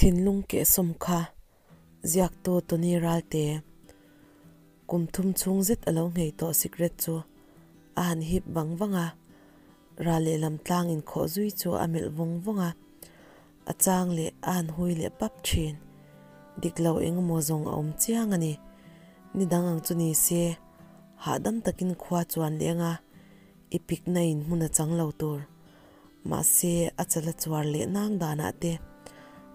Thinlung kehsawm kha ziaktu Tony Ralte kum thum chhung zet a lo nghei tawh sikret chu a han hip vang vang a, ral lehlam tlang inkhawh zui chu a melh vawng vawng a, a chang leh a han hui leh pap thin. Dik lo engemaw zawng a awm chiang a ni. Ni dang ang chu ni se, hahdam takin khua chuan leng a, i pikna in hmun a chang lo tur. Mahse, a chala chuar leh nang danah te,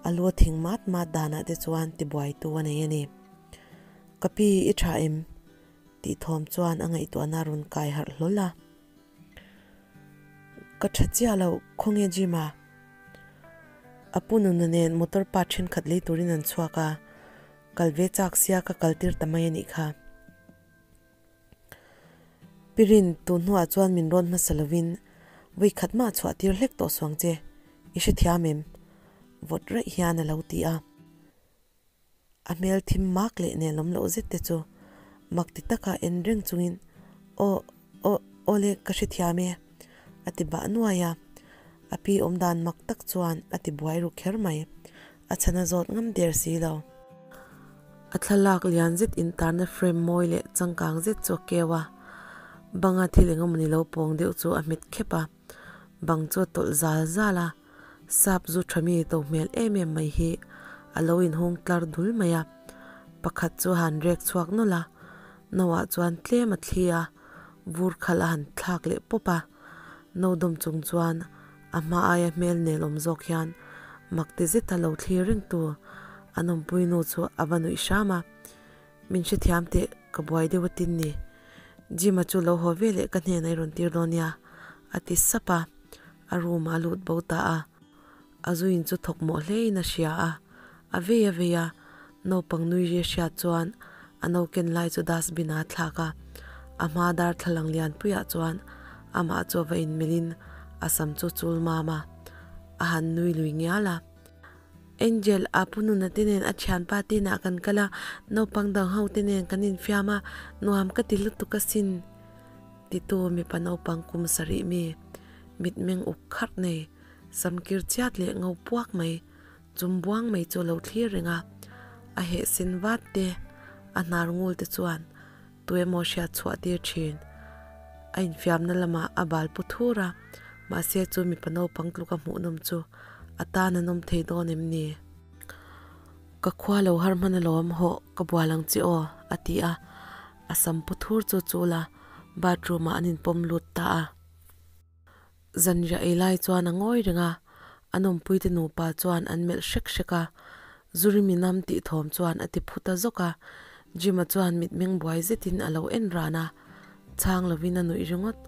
a lu a thing mat mat danah te chuan tibuaitu a nei a ni. Ka pi, i tha em? tih thawm chuan a ngaihtuahna a rawn kai harh hlawl a. Ka tha chiah lo, khawnge Jim-a? A pu nuna nen motor part thenkhat lei turin an chhuak a, kal ve chak sia ka kal tir ta mai a nih kha. Pirin, tun hnuah chuan min rawn hmasa lovin vawi khat mah chhuah tir hlek tawh suang che, i hrethiam em? Vawt raih hian a lo ti a. A hmel thim mak leh nelawm loh zet te chu mak ti taka en reng chungin, Aw, aw, aw le, ka hrethiam e, a ti bah nuai a. A pi awmdan mak tak chuan a ti buai ru kher mai. A chhan a zawt ngam der si lo. A thlalak lian zet intarna frame mawi leh changkang zet chu a keu a, banga thil engemawni lo pawng deuh chu a hmet khep a, bang chu a tawlh zal zal a, sap zu tha mi to hmel em em mai hi a lo inhawng tlar dul mai a, pakhat chu a han rek chhuak nawlh a, no ah chuan tlem a thli a, vur khalh a han thlak leh pawp a, no dawm chung chuan A hma aia hmel nel awm zawk hian mak ti zeta lo thlir reng tu an awmpui nu chu a va nuih hram a, Min hrethiam teh, ka buai deuh a tin ni. Jim-a chu lo haw ve leh ka hnenah i rawn tir dawn nia, a ti sap a, a room ah a lut bo ta a. A zuin chu thawk mawh hlein a hria a, a vei a vei a, naupang nui ri a hriat chuan a noken lai chu dustbin ah a thlak a, a hma darthlalang lianpuiah chuan amah chu a va inmelhin a sam chu chul mam a, a han nui lui ngial a. Angel, a pu nuna te nen a thianpa te inah kan kal a, naupang dang ho te nen kan infiam a, nuam ka ti lutuk asin, titu mipa naupang kum sarih mi mitmeng uk kharh nei. Samkir chiat leh ngo puak mai, chum buang mai chu a lo thlir reng a, a heh sin vat te, a hnar ngul te chuan tuemaw hriat chhuah tir thin. A infiamna lamah a bal pu thur a, mahse chu mipa naupang tluka hmuhnawm chu a tan a nawm thei dawn em ni? Ka khua lo har hman alawm, hawh ka bual ang che aw, a ti a, a sam pu thur chu chul a, bathroom ah an inpawm lut ta a. Zanriah ei lai chuan a ngawi reng a, a nawmpuite nupa chuan an melh hrek hrek a, Zurimi nam tih thawm chuan a ti phu ta zawk a, Jim-a chuan mitmeng buai zetin a lo en ran a, chhang lovin a nuih ringawt.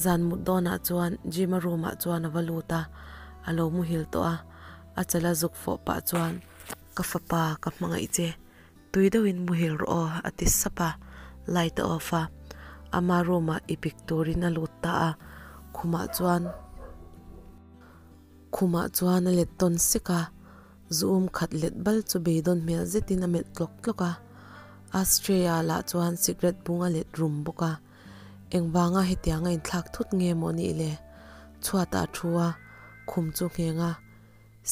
Zan mut dawnah chuan Jim-a room-ah chuan a va lut a, a lo muhil tawh a, a chala zuk fawh pah chuan, Ka fapa, ka hmangaih che, tui deuhin muhil rawh aw, a ti sap a, light a off a, ama room ah i pik turin a lut ta a, khumah chuan khumah chuan a let tawn sek a, zu um khat let bal chu beidawn hmel zetin a melh tlawk tlawk a, ashtray ah lah chuan cigarette bung a let rum bawk a, engvanga hetianga inthlak thut nge maw nih le? Chhuatah a thu a, khum chu ngheng a.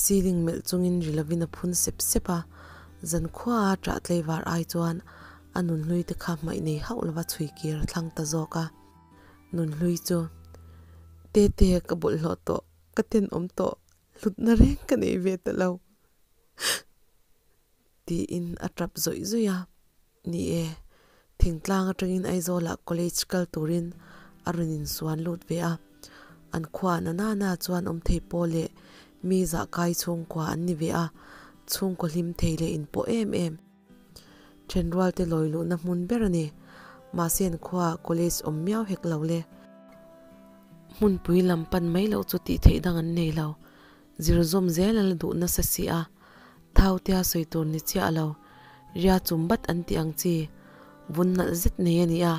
Ceiling melh chungin ri lovin a phun sep sep a, zankhua a ṭah tlaivar ai chuan a nunhlui te kha hmaih nei hauh lova chhui kir a thlang ta zawk a. Nunhlui chu, Tete ka bawlhhlawh tawh, ka tenawm tawh, hlutna reng ka nei ve ta lo, tiin a ṭap zawih zawih a. Ni e, thingtlang atangin Aizawlah college kal turin a rawn insuan lut ve a. An khua na na na chuan awm thei pawh leh mi zahkai chhungkua an ni ve a, chhungkaw hlim thei leh inpawh em em. Thenrual te lawi luhna hmun ber a ni. Mahse an khuaah college awm miau hek lo le. Hmunpui lam pan mai loh chu tih theih dang an nei lo. Zir zawm zel a la duh nasa si a, thau tia sawi tur ni chiah lo, ria chum bat an tih ang chi, vun nalh zet nei a ni a,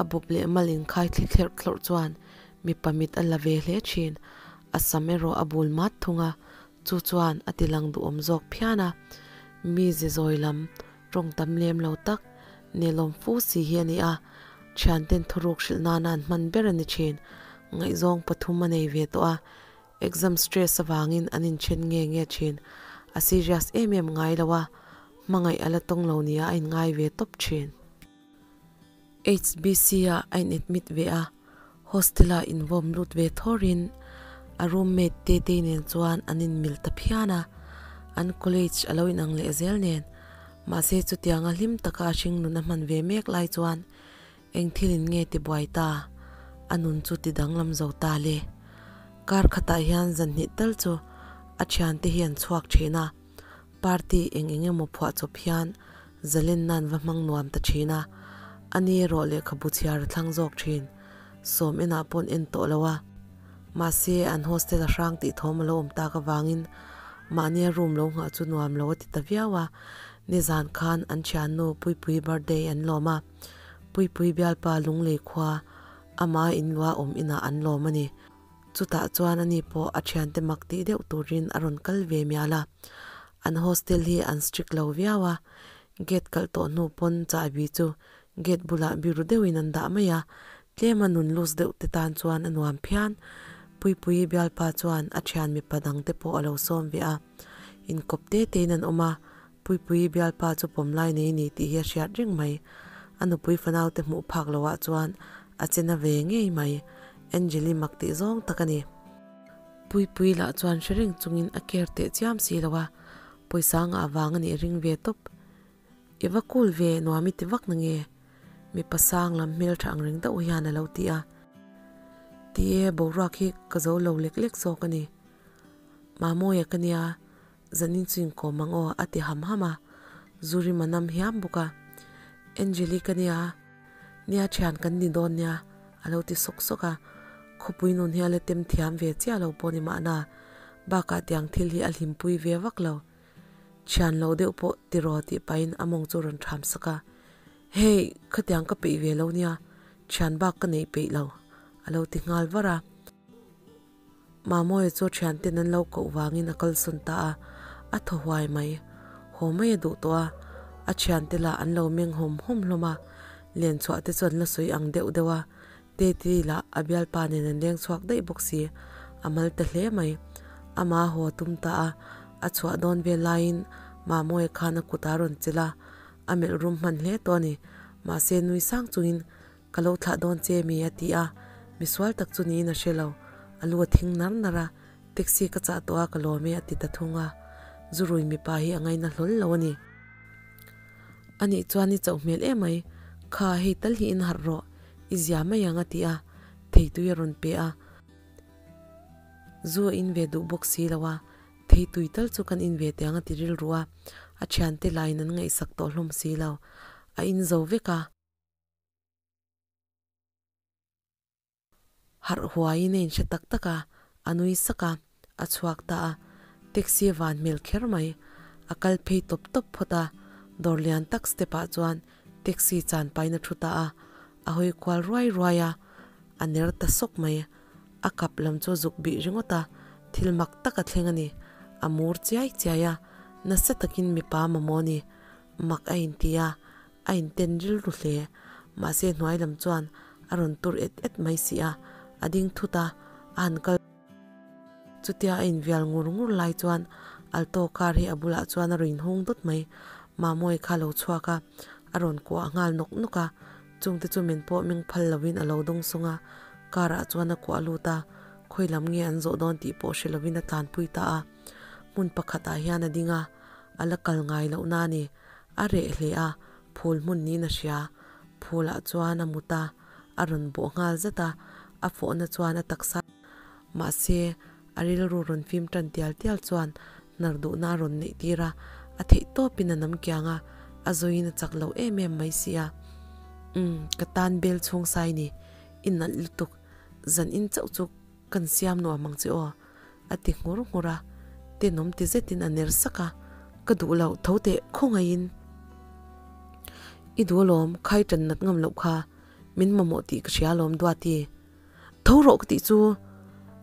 a bawp leh mal inkhai thli thlerh thlawrh chuan mipa mit a la ve hle thin, a sam erawh a bul mat thung a, chu chuan a ti lang duhawm zawk phian a, mi ze zawi lam tawng tam lem lo tak, nelawm fu si hi a ni a, thianten thuruk hrilh nana an hman ber a ni thin, ngaihzawng pathum a nei ve tawh a, Exam stress avangin an inthen nge nge thin. A serious em em ngai lo a, hmangaih a la tawng lo nia a inngai ve tawp thin. HBC ah a in admit ve a, hostel ah invawm lut ve thawrin a roommate Tetei nen chuan an inmil ta phian a, an college a lo inang leh zel nen. Mahse chutianga hlim taka a hring nun a hman ve mek lai chuan eng thil in nge ti buai ta? A nun chu ti danglam zo ta le. Kar khatah hian zan hnih tal chu a thiante hi an chhuak thin a, party eng eng emaw phuah chawp hian zalen nan va hmang nuam ta thin a, a ni erawh lehkhabu chhiar a thlang zawk thin. Sawm enah pawn en tawh lo a, mahse an hostel a hrang tih thawm a lo awm tak avangin mahnia room lo nghah chu nuam lo a ti ta viau a, nizan khan an thiannu Puipui birthday an lawm a, Puipui bialpa Lunglei khua ama inlua awm inah an lawm a ni. Chutah chuan ani pawh a thiante mak tih deuh turin a rawn kal ve mial a, an hostel hi an strict lo viau a, gate kalh tawh hnu pawn chahbi chu gate bulah biru deuhin an dah mai a, tlema nun loose deuh te tan chuan a nuam phian. Puipuii bialpa chuan a thian mipa dang te pawh a lo sawm ve a, inkawp te tein an awm a, Puipuii bialpa chu pawm lai nei ni tih hi a hriat reng mai. A nupui fanau te hmuh phak loh ah chuan a che na ve ngei mai. Angeli mak tih zawng tak a ni. Puipuii lah chuan hre reng chungin a care teh chiam si lo a, pawisa ngah vang a nih ring ve tawp. I va cool ve nuam i ti vak na nge? Mipa sang lam hmeltha ang reng deuh hian a lo ti a. Ti e, boruak hi ka zo lo lek lek zawk a ni. Mamawia ka nia. Zanin chu inkawm ang aw a ti ham ham a, Zurima nam hiam bawk a. Angeli ka nia, nia thian kan ni dawn nia a lo ti sawk sawk a, khawpui nun hi a la tem thiam ve chiah lo pawh ni mahna, bakah tiang thil hi a hlimpui ve vak lo. Thian lo deuh pawh tiraw tih pahin a mawng chu a rawn tham sak a, Hey, khatiang ka peih ve lo nia, thian bak ka neih peih lo a lo ti nghal var a. Mamawia chu thianten an lo koh vangin a kalsawn ta a, a thaw huai mai. Haw mai a duh tawh a, a thiante lah an lo meng hawm hawm hlawm a, len chhuah te chu an la sawi ang deuh deuh a, Teti lah a bialpa nen an leng chhuak daih bawk si, a mal ta hle mai. Ama haw a tum ta a, a chhuah dawn vel laiin Mamawia khan a kut a rawn chelh a, a melh rum hman hle tawh a ni. Mahse nui sang chungin Ka lo thlah dawn che mi a ti a, misual tak chu niin a hre lo, a lu a thing nar nar a, taxi ka chah tawh a ka lawm e a ti ta thung a, zurui mipa hi a ngaina hlawl lo a ni. Anih chuan i chauh hmel emai, kha hei tal hi in harh rawh, i zia mai ang a ti a, theitui a rawn pe a, zu a in ve duh bawk si lo a, theitui tal chu kan in ve teh ang a ti rilru a, a thiante laiin an ngaihsak tawh hlawm si lo, a in zo vek a. Harh huaiin a inhre tak tak a, a nui sak a, a chhuak ta a, taxi a van hmel kher mai. A kal phei tawp tawp phawt a, dawr lian tak step ah chuan taxi chan pain a thu ta a, a hawi kual ruai ruai a, a ner ta sawk mai. A kap lam chu a zuk bih ringawt a, thil mak tak a thleng a ni. A mur chiai chiai a, nasa takin mipa mamawh a ni. Mak a inti a, a inten rilru hle. Mahse hnuai lam chuan a rawn tur et et mai si a, a ding thut a, a han kal. Chutia a invial ngur ngur lai chuan Alto car hi a bulah chuan a rawn inhung dawt mai. Mamawii kha a lo chhuak a, a rawn kuah nghal nawk nawk a, chungte chu min pawh meng phal lovin a lo dawng sawng a, car ah chuan a kuah lut a, khawi lam nge an zawh dawn tih pawh hre lovin a tlanpui ta a. Hmun pakhat ah hian a ding a, a la kal ngai loh na a ni. A reh hle a, phul hmun niin a hria. Phulah chuan a mut a, a rawn bawh nghal zat a, a fawhna chuan a taksa. Mahse, a rilru rawn fim tan tial tial chuan hnar duhna a rawn neih tir a, a theih tawpin a nam kiang a, a zawiin a chak lo em em mai si a. Umm, ka tan bel chhung sai ni, i nalh lutuk, zan in chauh chu kan siam nuam ang che aw. A ti nghur nghur a, tenawm ti zetin a ner sak a, Ka duh loh tho teh khawngaihin. I duh alawm, khai tan nat ngam loh kha, min mamawh tih ka hria alawm Duati. Tho rawh ka tih chu,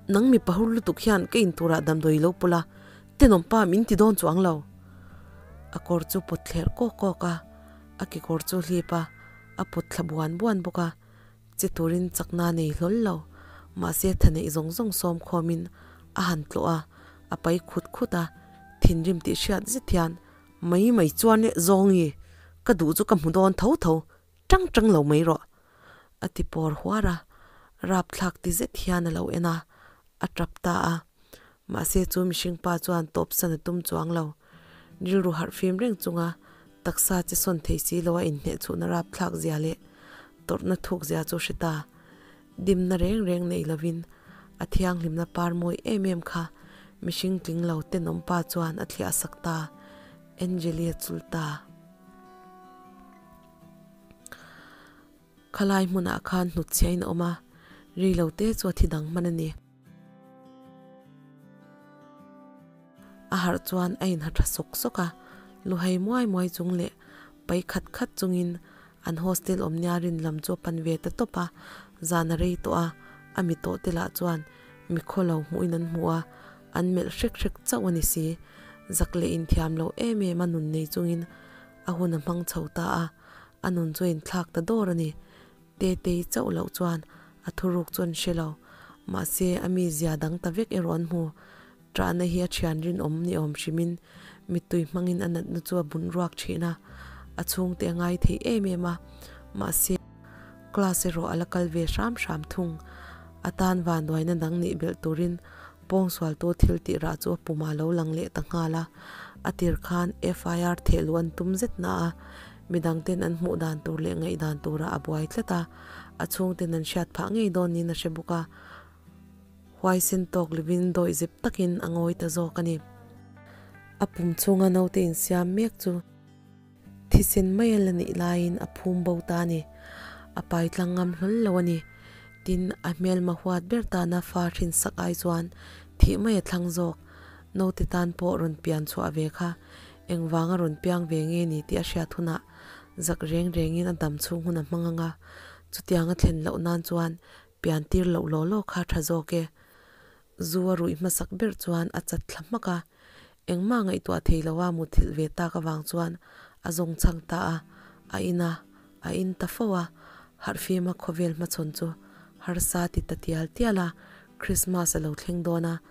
nang mipa hur lutuk hian ka in turah damdawi lo pawlh a, tenawm pa min ti dawn chuang lo. A kawr chu pawt thler kawk kawk a, a kekawr chu hlip a, a pawt thla buan buan bawk a. Che turin chakna nei hlawl lo, mahse tha neih zawng zawng sawm khawmin a han tlawh a, a pai khut khut a. Thinrim tih hriat zet hian mai mai chuan e Zawngi, ka duh chu ka hmu dawn tho tho, tang tang lo mai rawh a ti pawr huar a, rapthlak ti zet hian a lo en a, a tap ta a. Mahse chu mihring pa chuan tawpsan a tum chuang lo. Rilru harh fim reng chunga taksa che sawn thei si lo a inhneh chhuhna rapthlak zia leh tawrhna thuk zia chu hre ta. Dimna reng reng nei lovin a thianghlimna par mawi em em kha mihring tling lo tenawm pa chuan a thliah sak ta. Angelie chul ta. Khalai hmunah khan hnutchhiain a awm a, ri lo te chu a thi dang hman a ni. A harh chuan a inha tha sawk sawk a, luhai muai muai chung leh pai khat khat chungin an hostel awmnia rin lam chu a pan ve ta tawp a, zan a rei tawh a, a mi tawh te lah chuan mikhaw lo hmuhin an hmu a, an melh hrek hrek chauh a ni si. Zak leh inthiam lo em em a nun nei chungin a hun a hmang chho ta a, a nun chu a inthlak ta dawr a ni. Tetei chauh loh chuan a thuruk chu an hre lo. Mahse, a mizia dang ta vek erawh an hmu. Ṭahna hi a ṭhian rinawm ni awm hrimin mittui hmangin a natna chu a bun ruak ṭhin a, a chhungte a ngai thei em em a. Mahse, class erawh a la kal ve hram hram thung. A tan vanduaina dang nih belh turin pawngsualtu thil tih rah chu a pumah a lo lang leh ta nghal a. A tir khan FIR thehluh an tum zet na a. Midang ten an hmuh dan tur leh ngaih dan turah a buai tlat a, a chhungten an hriat phah ngei dawn niin a hre bawk a, huaisen tawk lovin dawih zep takin a ngawi ta zawk a ni. A pum chhunga naute insiam mek chu thisen mai a la nih laiin a phum bo ta a ni. A pai tlang ngam hlawl lo a ni. Tin, a hmelma huat ber tana fa hrinsak ai chuan thih mai a thlang zawk. Naute tan pawh rawn pian chhuah ve kha Engvanga rawn piang ve nge ni tih a hriat hunah zak reng rengin a dam chhung hun a hmang ang a, chutianga thlen loh nan chuan pian tir loh law law kha tha zawk e. Zu a ruih hmasak ber chuan a chat thla hmak a, engmah ngaihtuah thei loa muthilh ve tak avang chuan a zawng chhang ta a, a in a, a in ta fo a, harhfima khawvel hmachhawn chu harsa ti ta tial tial a, Krismas a lo thleng dawn a,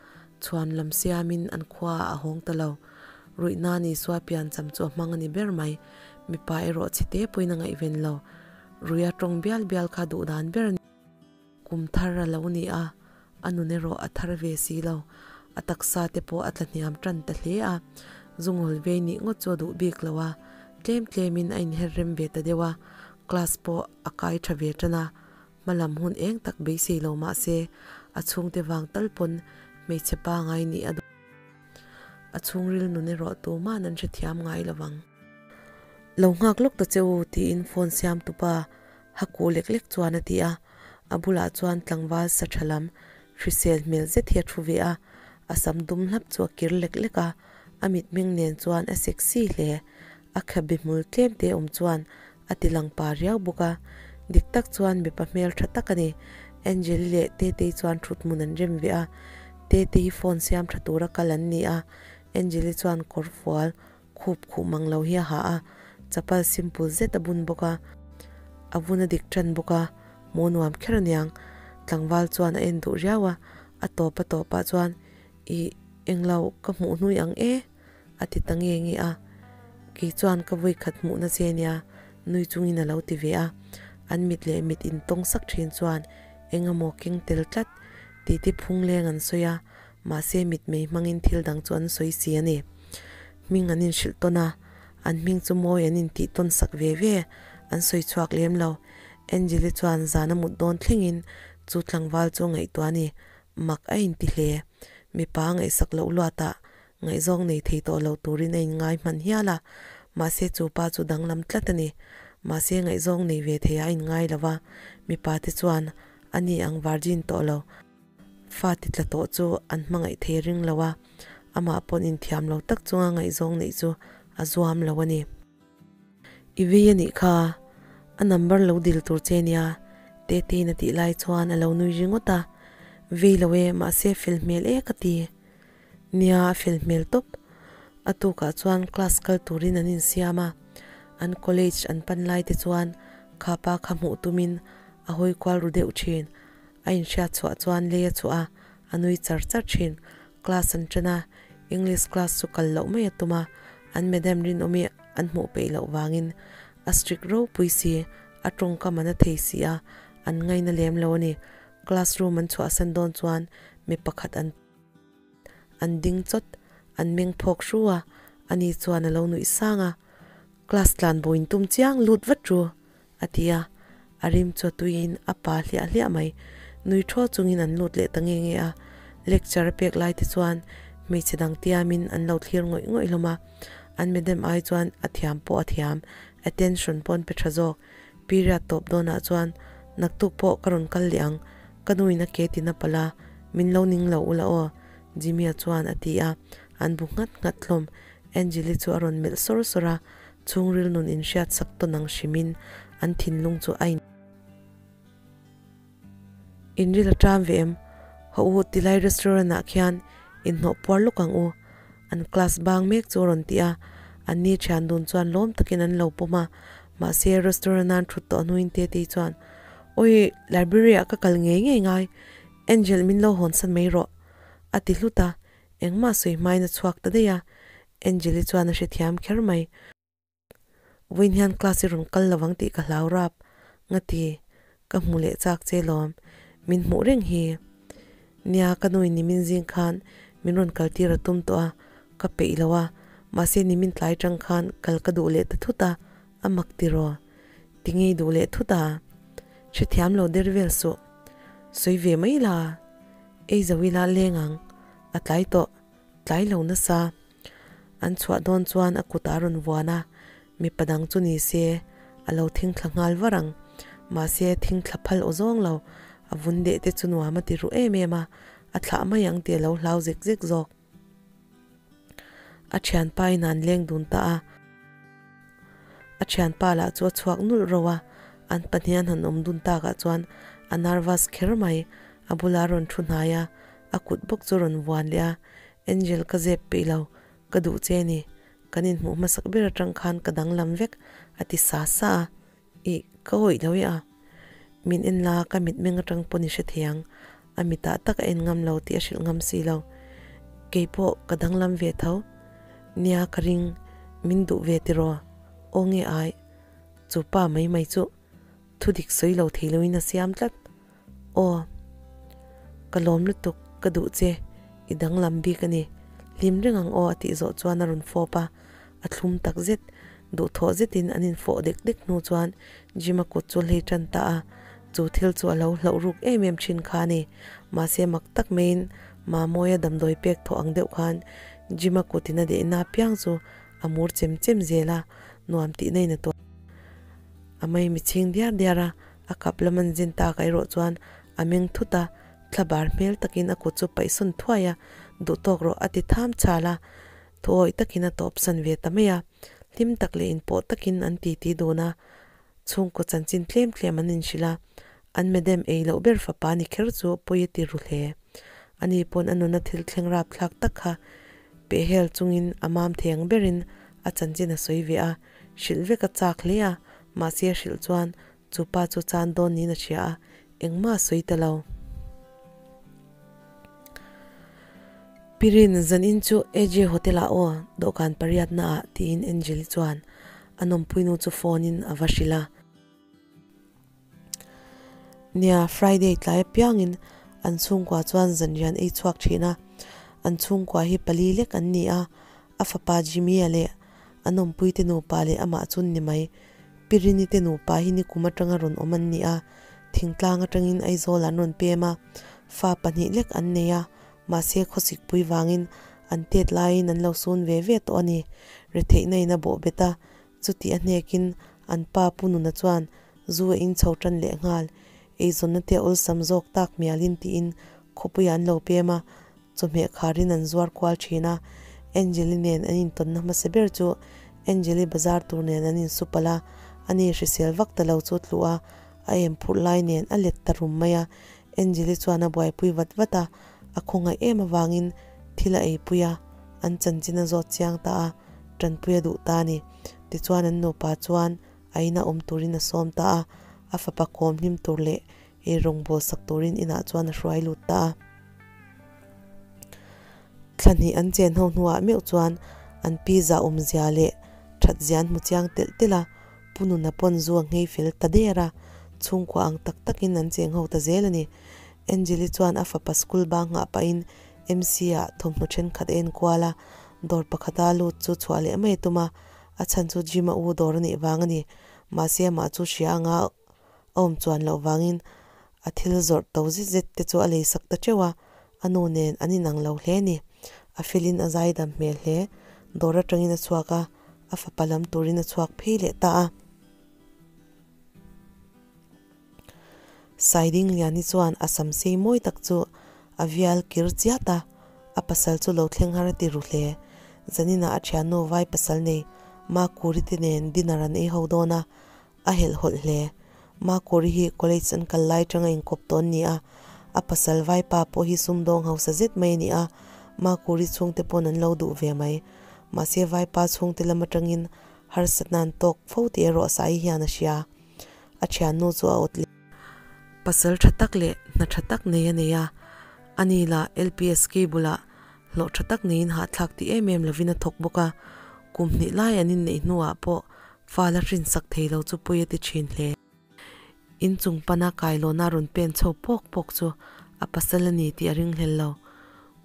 chhuan lam siamin an khua ah a hawng ta lo. Ruihna ni sua pian cham chu a hmang a ni ber mai. Mipa erawh chhite pawhin a ngaihven lo. Ruia tawng bial bial kha duh dan ber a ni. Kum thar a lo ni a, a nun erawh a thar ve si lo. A taksa te pawh a tla hniam tan ta hle a, zungawl vei nih ngawt chu a duh bik lo a, tlem tlemin a inher rem ve ta deuh a, class pawh a kai tha ve tan a, hmalam hun eng tak beisei lo mah se a chhungte vang tal pawn hmeichhe pangai nih a duh. A chhungril nun erawh tuman an hrethiam ngai lo vang. Lo nghak lawk ta che u tiin phone siam tupa Haku lek lek chuan a ti a, a bulah chuan tlangval sa tha lam hrisel hmel zet hi a thu ve a, a sam dum hlap chu a kir lek lek a, a mitmeng nen chuan a sexy hle. A khabe hmul tlem te awm chuan a ti lang pa riau bawk a, dik tak chuan mipa hmel tha tak a ni. Angeli leh Tetei chuan thut hmun an rem ve a, Tetei phone siam tha tura kal an ni a, Angeli chuan kawr fual khup khuh mang lo hi a ha a, chapal simple zet a bun bawk a, a vun a dik tan bawk a, maw nuam kher aniang. Tlangval chuan a en duh riau a, a tawp a tawpah chuan Ih, englo ka hmuh hnui ang e a ti ta nge nge a, kei chuan ka vawi khat hmuhna che nia nui chungin a lo ti ve a, an mit leh mit intawng sak thin chuan eng emaw keng tel tlat tih te phung leng an sawi a, mahse mitmei hmangin thil dang chu an sawi si a ni. Hming an inhrilh tawn a, an hming chu mawi an intih tawn sak ve ve an sawi chhuak lem lo. Angeli chuan zan a mut dawn thlengin chu tlangval chu a ngaihtuah a ni, mak a inti hle. Mipa a ngaihsak loh luatah Ngaihzawng nei thei tawh lo turin a inngai hman hial a, mahse chu pa chu danglam tlat a ni. Mahse ngaihzawng nei ve thei a inngai lo va, mipa te chuan a ni ang virgin tawh lo, fa ti tla tawh chu an hmangaih thei ring lo a, amah pawn inthiam lo tak chunga ngaihzawng neih chu a zuam lo a ni. I vei a nih kha, a number lo dil tur che nia, Tetei'n a tih lai chuan a lo nui ringawt a, Vei lo e, mahse fel hmel e ka ti. Nia a fel hmel tawp. A tukah chuan class kal turin an insiam a, an college an pan lai te chuan kha pa kha hmuh tumin a hawi kual ru deuh thin. A inhriat chhuah chuan lei a chhuah a, a nui char char thin. Class an tan a, English class chu kal loh mai a tum a, an madam rinawmi an hmuh peih loh vangin a strict ropui si, a tawngkam a na thei si a, an ngaina lem lo a ni. Classroom an chhuahsan dawn chuan mi pakhat an an ding chawt, an meng phawk hru a, ani chuan a lo nuih sang a, Class tlan bo in tum chiang lut vat ru, a ti a, a rim chu a tuiin a pa hliah hliah mai. Nui thaw chungin an lut leh ta nge nge a, lecture a pek lai te chuan hmeichhe dang tiamin an lo thlir ngawih ngawih hlawm a, an madam ai chuan a thiam pawh a thiam, attention pawh an pe tha zawk. Period tawp dawnah chuan naktuk pawh ka rawn kal leh ang, ka nuin a ke tin a palh a, min lo ning lo ula aw, Jimmy-a chuan a ti a, an bu nghat nghat hlawm. Angeli chu a rawn melh sawr sawr a, chhungril nun inhriat sak tawn ang hrimin an thinlung chu a inril a ṭam ve em? Haw u, tilai restaurant ah khian inhnawh puar lawk ang u, an class bang mek chu a rawn ti a, an ni ṭhian dun chuan lawm takin an lo pawm a, mahse restaurant an ṭhut tawh hnuin Tetei chuan, Awi, library ah ka kal ngei ngei ngai, Angel min lo hawnsan mai rawh, a ti hlut a, Engmah sawi hmain a chhuak ta daih a, Angeli chuan a hrethiam kher mai. Vawiin hian class i rawn kal lovang tih ka hlau rap, ngati, ka hmu leh chak che lawm, min hmuh reng hi. Nia, ka nuin nimin zing khan min rawn kal tir a tum tawh a, ka peih lo a, mahse nimin tlai tang khan kal ka duh leh ta thut a, a mak tiraw? Ti ngei duh leh thut a? Hrethiam lo der vel suh. Sawi ve mai la, ei zo ila leng ang. A tlai tawh, tlai lo nasa. An chhuah dawn chuan a kut a rawn vuan a, mipa dang chu ni se a lo thing thla nghal var ang. Mahse thing thla phal aw zawng lo, a vun deh te chu nuam a ti ruh em em a, a thlah mai ang tih a lo hlau zek zek zawk. A thianpa in an leng dun ta a, a thianpa lah chu a chhuak nulh ro a, an pahnih an han awm dun takah chuan a nervous kher mai, a bulah a rawn thu hnai a, A kut bawk chu rawn vuan leh a, Angel ka zep peih lo, ka duh che ni, kan inhmuh hmasak ber atang khan ka danglam vek a ti sa sa a, Ih, ka awih lo e a, min en la ka mitmeng atang pawn i hre thei ang, a mitah tak a en ngam lo tih a hrilh ngam si lo, keipawh ka danglam ve tho, nia ka ring, min duh ve tiraw, aw nge ai, chu pa mai mai chu thudik sawi lo thei loin a siam tlat. Aw, ka lawm lutuk, ka duh che, i danglam bik a ni. Hlim reng ang aw a tih zawh chuan a rawn fawp a, a thlum tak zet, duhthawh zetin an infawh dek dek hnu chuan Jim-a kut chu hlei tan ta a, chu thil chu a lo hlauh ruk em em thin kha a ni. Mahse mak tak maiin Mamawia damdawi pek thawh ang deuh khan Jim-a kutin a dehna apiang chu a mur chem chem zel a, nuam tihna in a tuar. A maimi chhing diar diar a, A kap lam an zin tak erawh chuan a meng thut a, thla bar hmel takin a kut chu paihsawn thuai a, duh tawk rawh a ti tham chhal a, thuawih takin a tawpsan ve ta mai a, hlim tak leh inpawh takin an titi dun a, chhungkaw chanchin tlem tlem an inhrilh a, an madam ei loh ber fapa ni kher chu pawi a ti ru hle. Ani pawn a nuna thil thleng rapthlak tak kha pehhel chungin a mam thei ang berin a chanchin a sawi ve a, hrilh vek a chak hle a, mahse a hrilh chuan Chu pa chu chan dawn niin a hria a, engmah a sawi ta lo. Pirin, zanin chu AJ Hotel ah aw, dawhkan pariatna ah, tiin Angel-i chuan a nawmpuinu chu phone in a va hrilh a. Nia, Friday tlai apiangin an chhungkua chuan zanrian ei chhuak thin a, an chhungkua hi pali lek an ni a, a fapa Jimmy-a leh a nawmpuite nupa leh amah chu an ni mai. Pirini te nupa hi nikum atanga rawn awm an ni a, thingtlang atangin Aizawl an rawn pem a, fa pahnih lek an nei a, mahse khawsikpui vangin an tet laiin an lo sun ve ve tawh a ni. Retheihna in a bawh bet a, chuti a hnekin an pa Pu Nuna chuan zu a in chho tan leh nghal, eizawnna te a awlsam zawk tak mialin tiin khawpuiah an lo pem a, Chawhmeh kharin an zuar kual thin a, Angeli nen an intawnna hmasa ber chu Angeli bazar tur nen an insu palh a, ani hrisel vak ta lo chu tlu a, a em phurh lai nen a let ta rum mai a, Angeli chuan a buaipui vat vat a, a khawngaih em avangin thil a eipui a, an chanchin a zawt chiang ta a, tanpui a duh ta a ni. Tichuan an nupa chuan a ina awm turin a sawm ta a, a fapa kawm hlim tur leh Ei rawng bawl sak turin inah chuan a hruai lut ta a. Thla hnih an chen ho hnuah meuh chuan an pi zah awmzia leh that zia an hmu chiang telh telh a, Pu Nuna pawn zu a nghei fel ta der a, chhungkua ang tak takin an cheng ho ta zel a ni. Angeli chuan a fapa school bang nghah pahin MC ah thawmhnaw thenkhat a enkual a, dawr pakhata lut chu chhuah leh mai a tum a, a chhan chu Jim-a u dawr a nih vang a ni. Mahse amah chu hria anga a awm chuan loh vangin a thil zawrh to zet zet te chu a lei sak ta teuh a, a nu nen an inang lo hle a ni. A felin a zaidam hmel hle. Dawr atangin a chhuak a, a fapa lam turin a chhuak phei leh ta a. Saidingliani chuan a sam sei mawi tak chu a vial kir chiat a, a pasal chu lo thleng har a ti ru hle. Zaninah a thiannu vai pasal nei Makuri te nen dinner an ei ho dawn a, a helh hawlh hle. Makuri hi college an kal lai tanga inkawp tawn ni a, a pasal vaipa pawh hi sumdawng hausa zet mai a ni a, Makuri chhungte pawn an lo duh ve mai. Mahse vaipa chhungte lam atangin harsatna an tawk fo tih erawh Sai hian a hria. A thiannu chu a awt leh. Pasal tha tak leh hna tha tak nei a nei a, ani lah LPSK bulah hlawh tha tak neiin hahthlak tih em em lovin a thawk bawk a, kum hnih lai an inneih hnuah pawh fa la hrinsak thei lo chu pawi a ti thin hle. Inchung pana kailawna rawn pen chho pawk pawk chu a pasal a ni tih a ringhlel lo.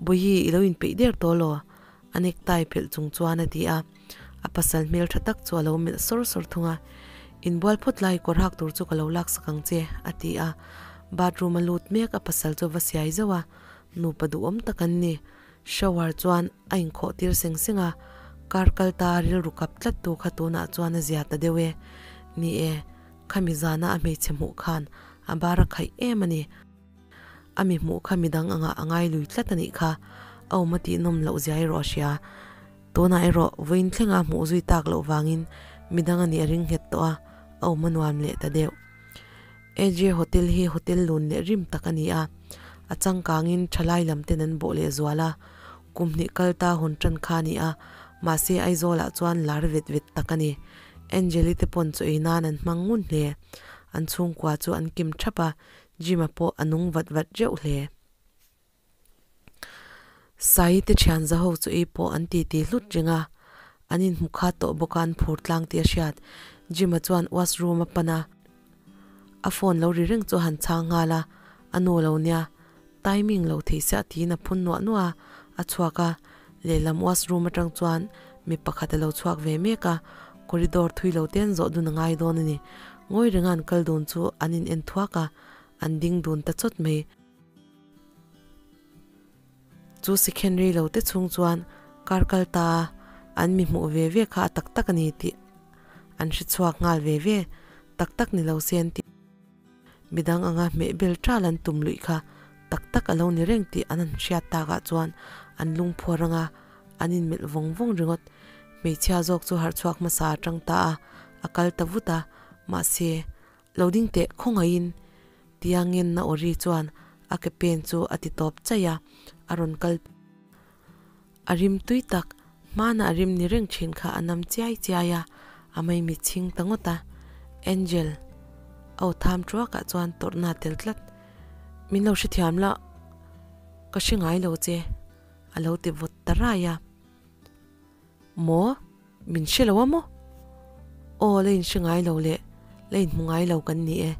Bawihi, i lo inpeih der tawh law? A necktie phelh chung chuan a ti a, a pasal hmel tha tak chu a lo melh sawr sawr thung a. Inbual phawt lai kawr hak tur chu ka lo laksak ang che, a ti a. Bathroom a lut mek a pasal chu va siai zauh a, nupa duhawm tak an ni. Shower chuan a inkhawh tir seng seng a, kar kal ta rilru kap tlat tu kha tunah chuan a zia ta deuh e. Ni e, khami zana a hmeichhe hmuh khan a bar a khaih em a ni. A mi hmuh kha midang angah a ngai lui tlat a nih kha, a awm a tih nawm loh zia erawh a hria. Tunah erawh vawiin thlenga hmuh zui tak loh vangin midang a nih a ring nghet tawh a, a awm a nuam leh ta deuh. AJ Hotel hi hotel lun leh rim tak a ni a, a changkangin thalai lam ten an bawh leh zual a, kum hnih kal ta hawn tan kha a ni a, mahse Aizawlah chuan lar vet vet tak a ni. Angeli te pawn chaw ei nan an hmang ngun hle. An chhungkua chu an kim thap a, Jim-a pawh a nung vat vat reuh hle. Sai te thian za ho chu ei pawh an titi hlut reng a, an inhmu khat tawh bawk a an phur tlang tih a hriat. Jim-a chuan washroom a pan a, a phone lo ri reng chu a han chhang nghal a, a nu lo nia, timing lo thei siah tiin a phun nuah nuah a, a chhuak a, lehlam washroom atang chuan mi pakhat a lo chhuak ve mek a, corridor thui lo ten zawh dun a ngai dawn a ni. Ngawi renga an kal dun chu an in en thuak a, an ding dun ta chawt mai. Chu sikhen rei lo te chhung chuan kar kal ta an mi hmuh ve ve kha a tak tak a ni tih an hre chhuak nghal ve ve, tak tak ni lo se an ti. Midang anga hmeh bel tal an tum luih kha tak tak a lo ni reng tih an han hriat takah chuan an lungphuar anga an inmelh vawng vawng ringawt. Hmeichhia zawk chu harh chhuak hmasa a tang ta a, a kal ta vut a, mahse Lo ding teh khawngaihin tia ngenna aw ri chuan a ke pen chu a ti tawp chaih a, a rawn kal a rim tui tak, hmana a rim ni reng thin kha a nam chiai chiai a, a maimi chhing ta ngawt a, Angel a aw tham tuakah chuan tawrhna a tel tlat, Min lo hrethiam la, ka hre ngai lo che a lo ti vawt ta rai a. Maw? Min hre lo a maw? Aw, la inhre ngai lo leh la inhmu ngai lo kan ni e.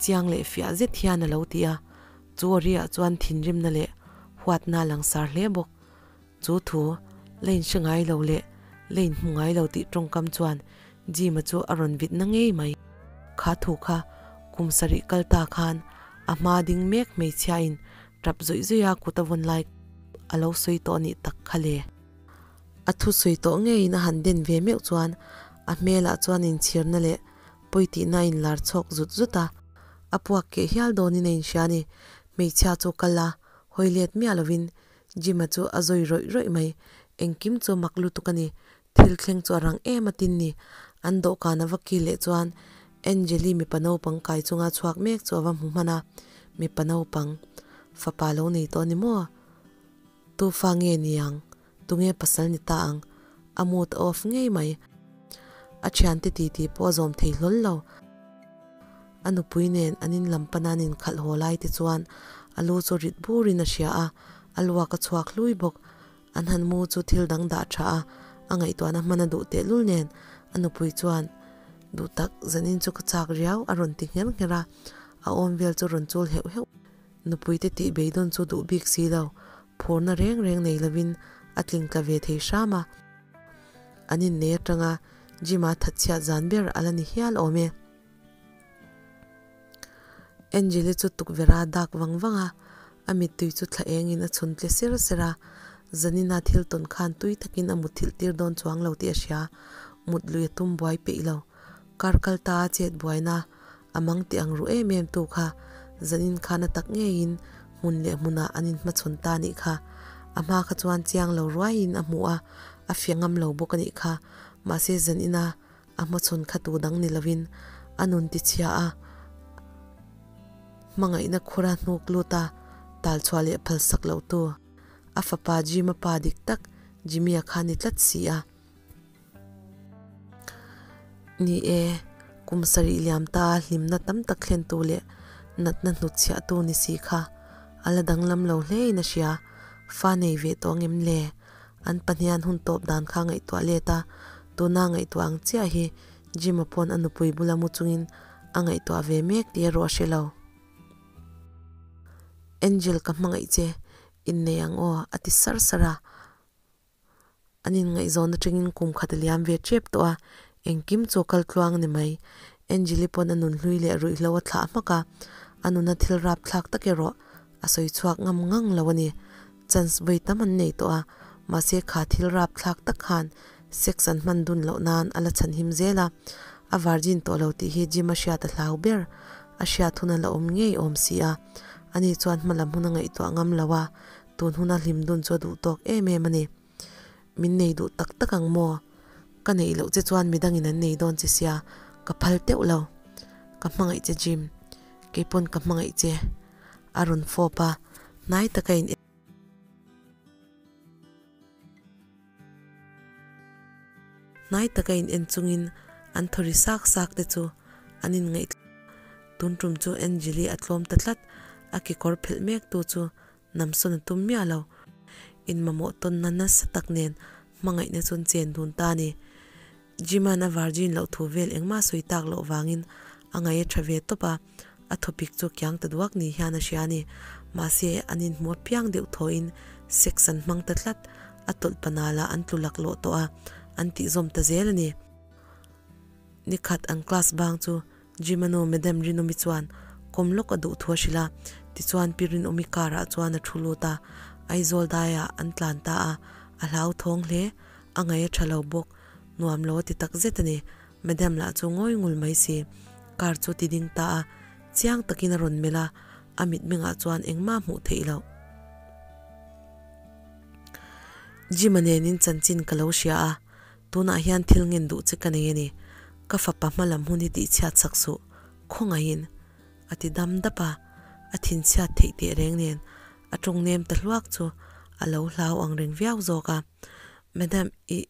Chiang leh fiah zet hian a lo ti a, chu aw riah chuan thinrimna leh huatna a langsar hle bawk. Chu thu, la inhre ngai lo leh la inhmu ngai lo tih tawngkam chuan Jim-a chu a rawn vit na ngei mai. Kha thu kha kum sarih kal ta khan a hma ding mek hmeichhiain tap zawih zawih a kut a vawn lai a lo sawi tawh a nih tak kha le. A thusawi tawh ngeiin a han den ve meuh chuan a hmelah chuan inchhirna leh pawitihna a inlar chhawk zut zut a, a puak keh hial dawnin a inhria a ni. Hmeichhia chu kal a, hawi let miah lovin Jim-a chu a zawi rawih rawih mai. Engkim chu mak lutuk a ni. Thil thleng chu a rang em a tin ni. An dawhkan a va kil leh chuan Angeli mipa naupang kai chunga chhuak mek chu a va hmu hman a, mipa naupang fapa lo nei tawh a ni maw? Tu fa nge ni ang? Tunge pasal ni ta ang? A mood a off ngei mai. A thiante titi pawh a zawm thei hlawl lo. A nupui nen an in lam pana an inkhalh haw lai te chuan a lu chu rit burin a hria a, a luak a chhuak hlui bawk. An han mu chu thil dang dah tha a, a ngaihtuahna hman a duh tehlul nen a nupui chuan duh tak zanin chu ka chak riau a rawn ti ngher ngher a, a awm vel chu rawn chul heuh heuh. Nupui te tih beidawn chu duh bik si lo, phurna reng reng nei lovin a tling tla ve thei hram a. An innei atanga Jim-a thatchhiat zan ber a la ni hial awm e. Angel-i chu tukverh a dak vang vang a, a mittui chu thla engin a chhun tle ser ser a. Zanina thil tawn khan tui takin a mutthilh tir dawn chuang lo tih a hria, mut lui a tum buai peih lo. Kar kal ta a chet buaina a mang tih ang ruh em em tu kha zanin khan a tak ngeiin hmun leh hmunah an inhmachhawn ta nih kha. A hma kha chuan chiang lo ruaiin a hmu a, a fiah ngam lo bawk a nih kha. Mahse zanina a hmachhawn kha tu dang ni lovin a nun tichhia a, hmangaihna khura hnuk lut a, talchhuah leh phalsak loh tu a fapa Jim-a pa dik tak Jimmy-a kha ni tlat si a. Ni e, kum sarih liam ta hlimna tam tak thlentu leh natna hnutchhiahtu ni si kha a la danglam lo hlein a hria. Fa nei ve tawh ngem le? An pahnian hun tawp dan kha ngaihtuah let a, tuna ngaihtuah ang chiah hi Jim-a pawn a nupui bula mu chungin a ngaihtuah ve mek tih erawh a hre lo. Angel ka hmangaih che, innei ang aw, a ti sar sar a. An inngaihzawn atangin kum khat a liam ve tep tawh a, engkim chu a kal tluang a ni mai. Angel-i pawn a nun hlui leh ruihhlo a thlah hmak a, a nuna thil rap thlak tak erawh a sawi chhuak ngam ngang lo a ni. Chance vawi tam an nei tawh a, mahse kha thil rap thlak tak khan sex an hman dun loh nan a la chhan him zel a, a virgin tawh lo tih hi Jim a hriat a hlau ber, a hriat hun a la awm ngei awm si a, ani chuan hmalam hun a ngaihtuah ngam lo a, tun huna hlim dun chu a duh tawk em em a ni. Min nei duh tak tak ang maw? Ka neih loh che chuan midangin an nei dawn che sia, ka phal teuh lo. Ka hmangaih che Jim, keipawn ka hmangaih che. A rawn fawp a, hnai taka in Hnai taka in en chungin an thaw ri sak sak te chu an inngaih Tun tum chu Angeli a tlawm ta tlat, a kekawr phelh mek tu chu Namsawn a tum miah lo. Inmamawh tawnna nasa tak nen hmangaihna chuan chen dun ta a ni. Jim-a'n a virgin loh thu vel engmah sawi tak loh vangin a ngaih a tha ve tawp a, a thawpik chu kiang ta duak ni hian a hria a ni. Mahse, an inhmu apiang deuh thawhin sex an hmang ta tlat, a tawlh panal ah an tlu laklawh tawh a, an tihzawm ta zel a ni. Nikhat an class bang chu Jim-a nu Madam Rinawmi chuan kawm lawk a duh thu a hrilh a, tichuan Pi Rinawmi car ah chuan a thu lut a, Aizawl daiah an tlan ta a, a hlauthawng hle, a ngaih a tha lo bawk, nuam lo a ti tak zet a ni, Madam lah chu ngawi ngul mai si, car chu ti ding ta a, chiang takin a rawn melh a, a mitmengah chuan engmah hmuh theih loh. Jim-a nenin chanchin ka lo hria a, Tunah hian thil ngen duh che ka nei a ni, ka fapa hma lam hun hi tihchhiat sak suh, khawngaihin a ti dam dap a, a thinchhiat theih teh reng nen a tawng nem ta hluak chu a lo hlau ang reng viau zawk a, Madam, i,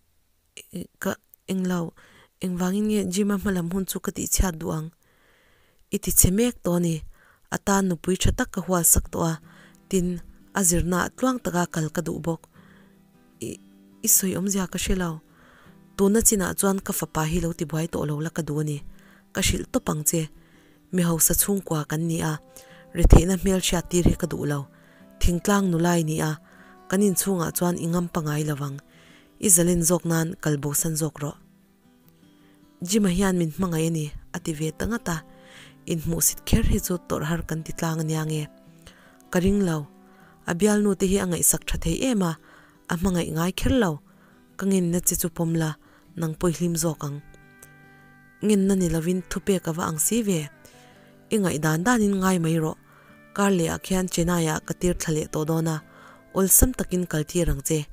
i, ka, englo, engvangin nge Jim-a hma lam hun chu ka tihchhiat duh ang? I ti chhe mek tawh a ni, a tan nupui tha tak ka hual sak tawh a, tin, a zirnaah tluang taka kal ka duh bawk. I, i sawi awmzia ka hre lo. Tuna chinah chuan ka fapa hi lo ti buai tawh lo la ka duh a ni. Ka hrilh tawp ang che. Mi hausa chhungkua kan ni a, retheihna hmel hriat tir hi ka duh lo. Thingtlang nula i ni a, kan inchhungah chuan i ngam pangai lo vang. I zalen zawk nan kal bosan zawk rawh. Jim-a hian min hmangaih a ni, a ti ve ta ngat a. Inhmuhsit kher hi chu tawrh har kan ti tlang a nia nge. Ka ring lo. A bialnu te hi a ngaihsak tha thei em a, a hmangaih ngai kher lo. Ka ngenna che chu pawm la, nang pawh i hlim zawk ang. Ngenna ni lovin thupek a va ang si ve. I ngaihdan danin ngai mai rawh. Kar lehah khian Chennai-ah ka tir thla leh tawh dawn a, awlsam takin kal tir ang che.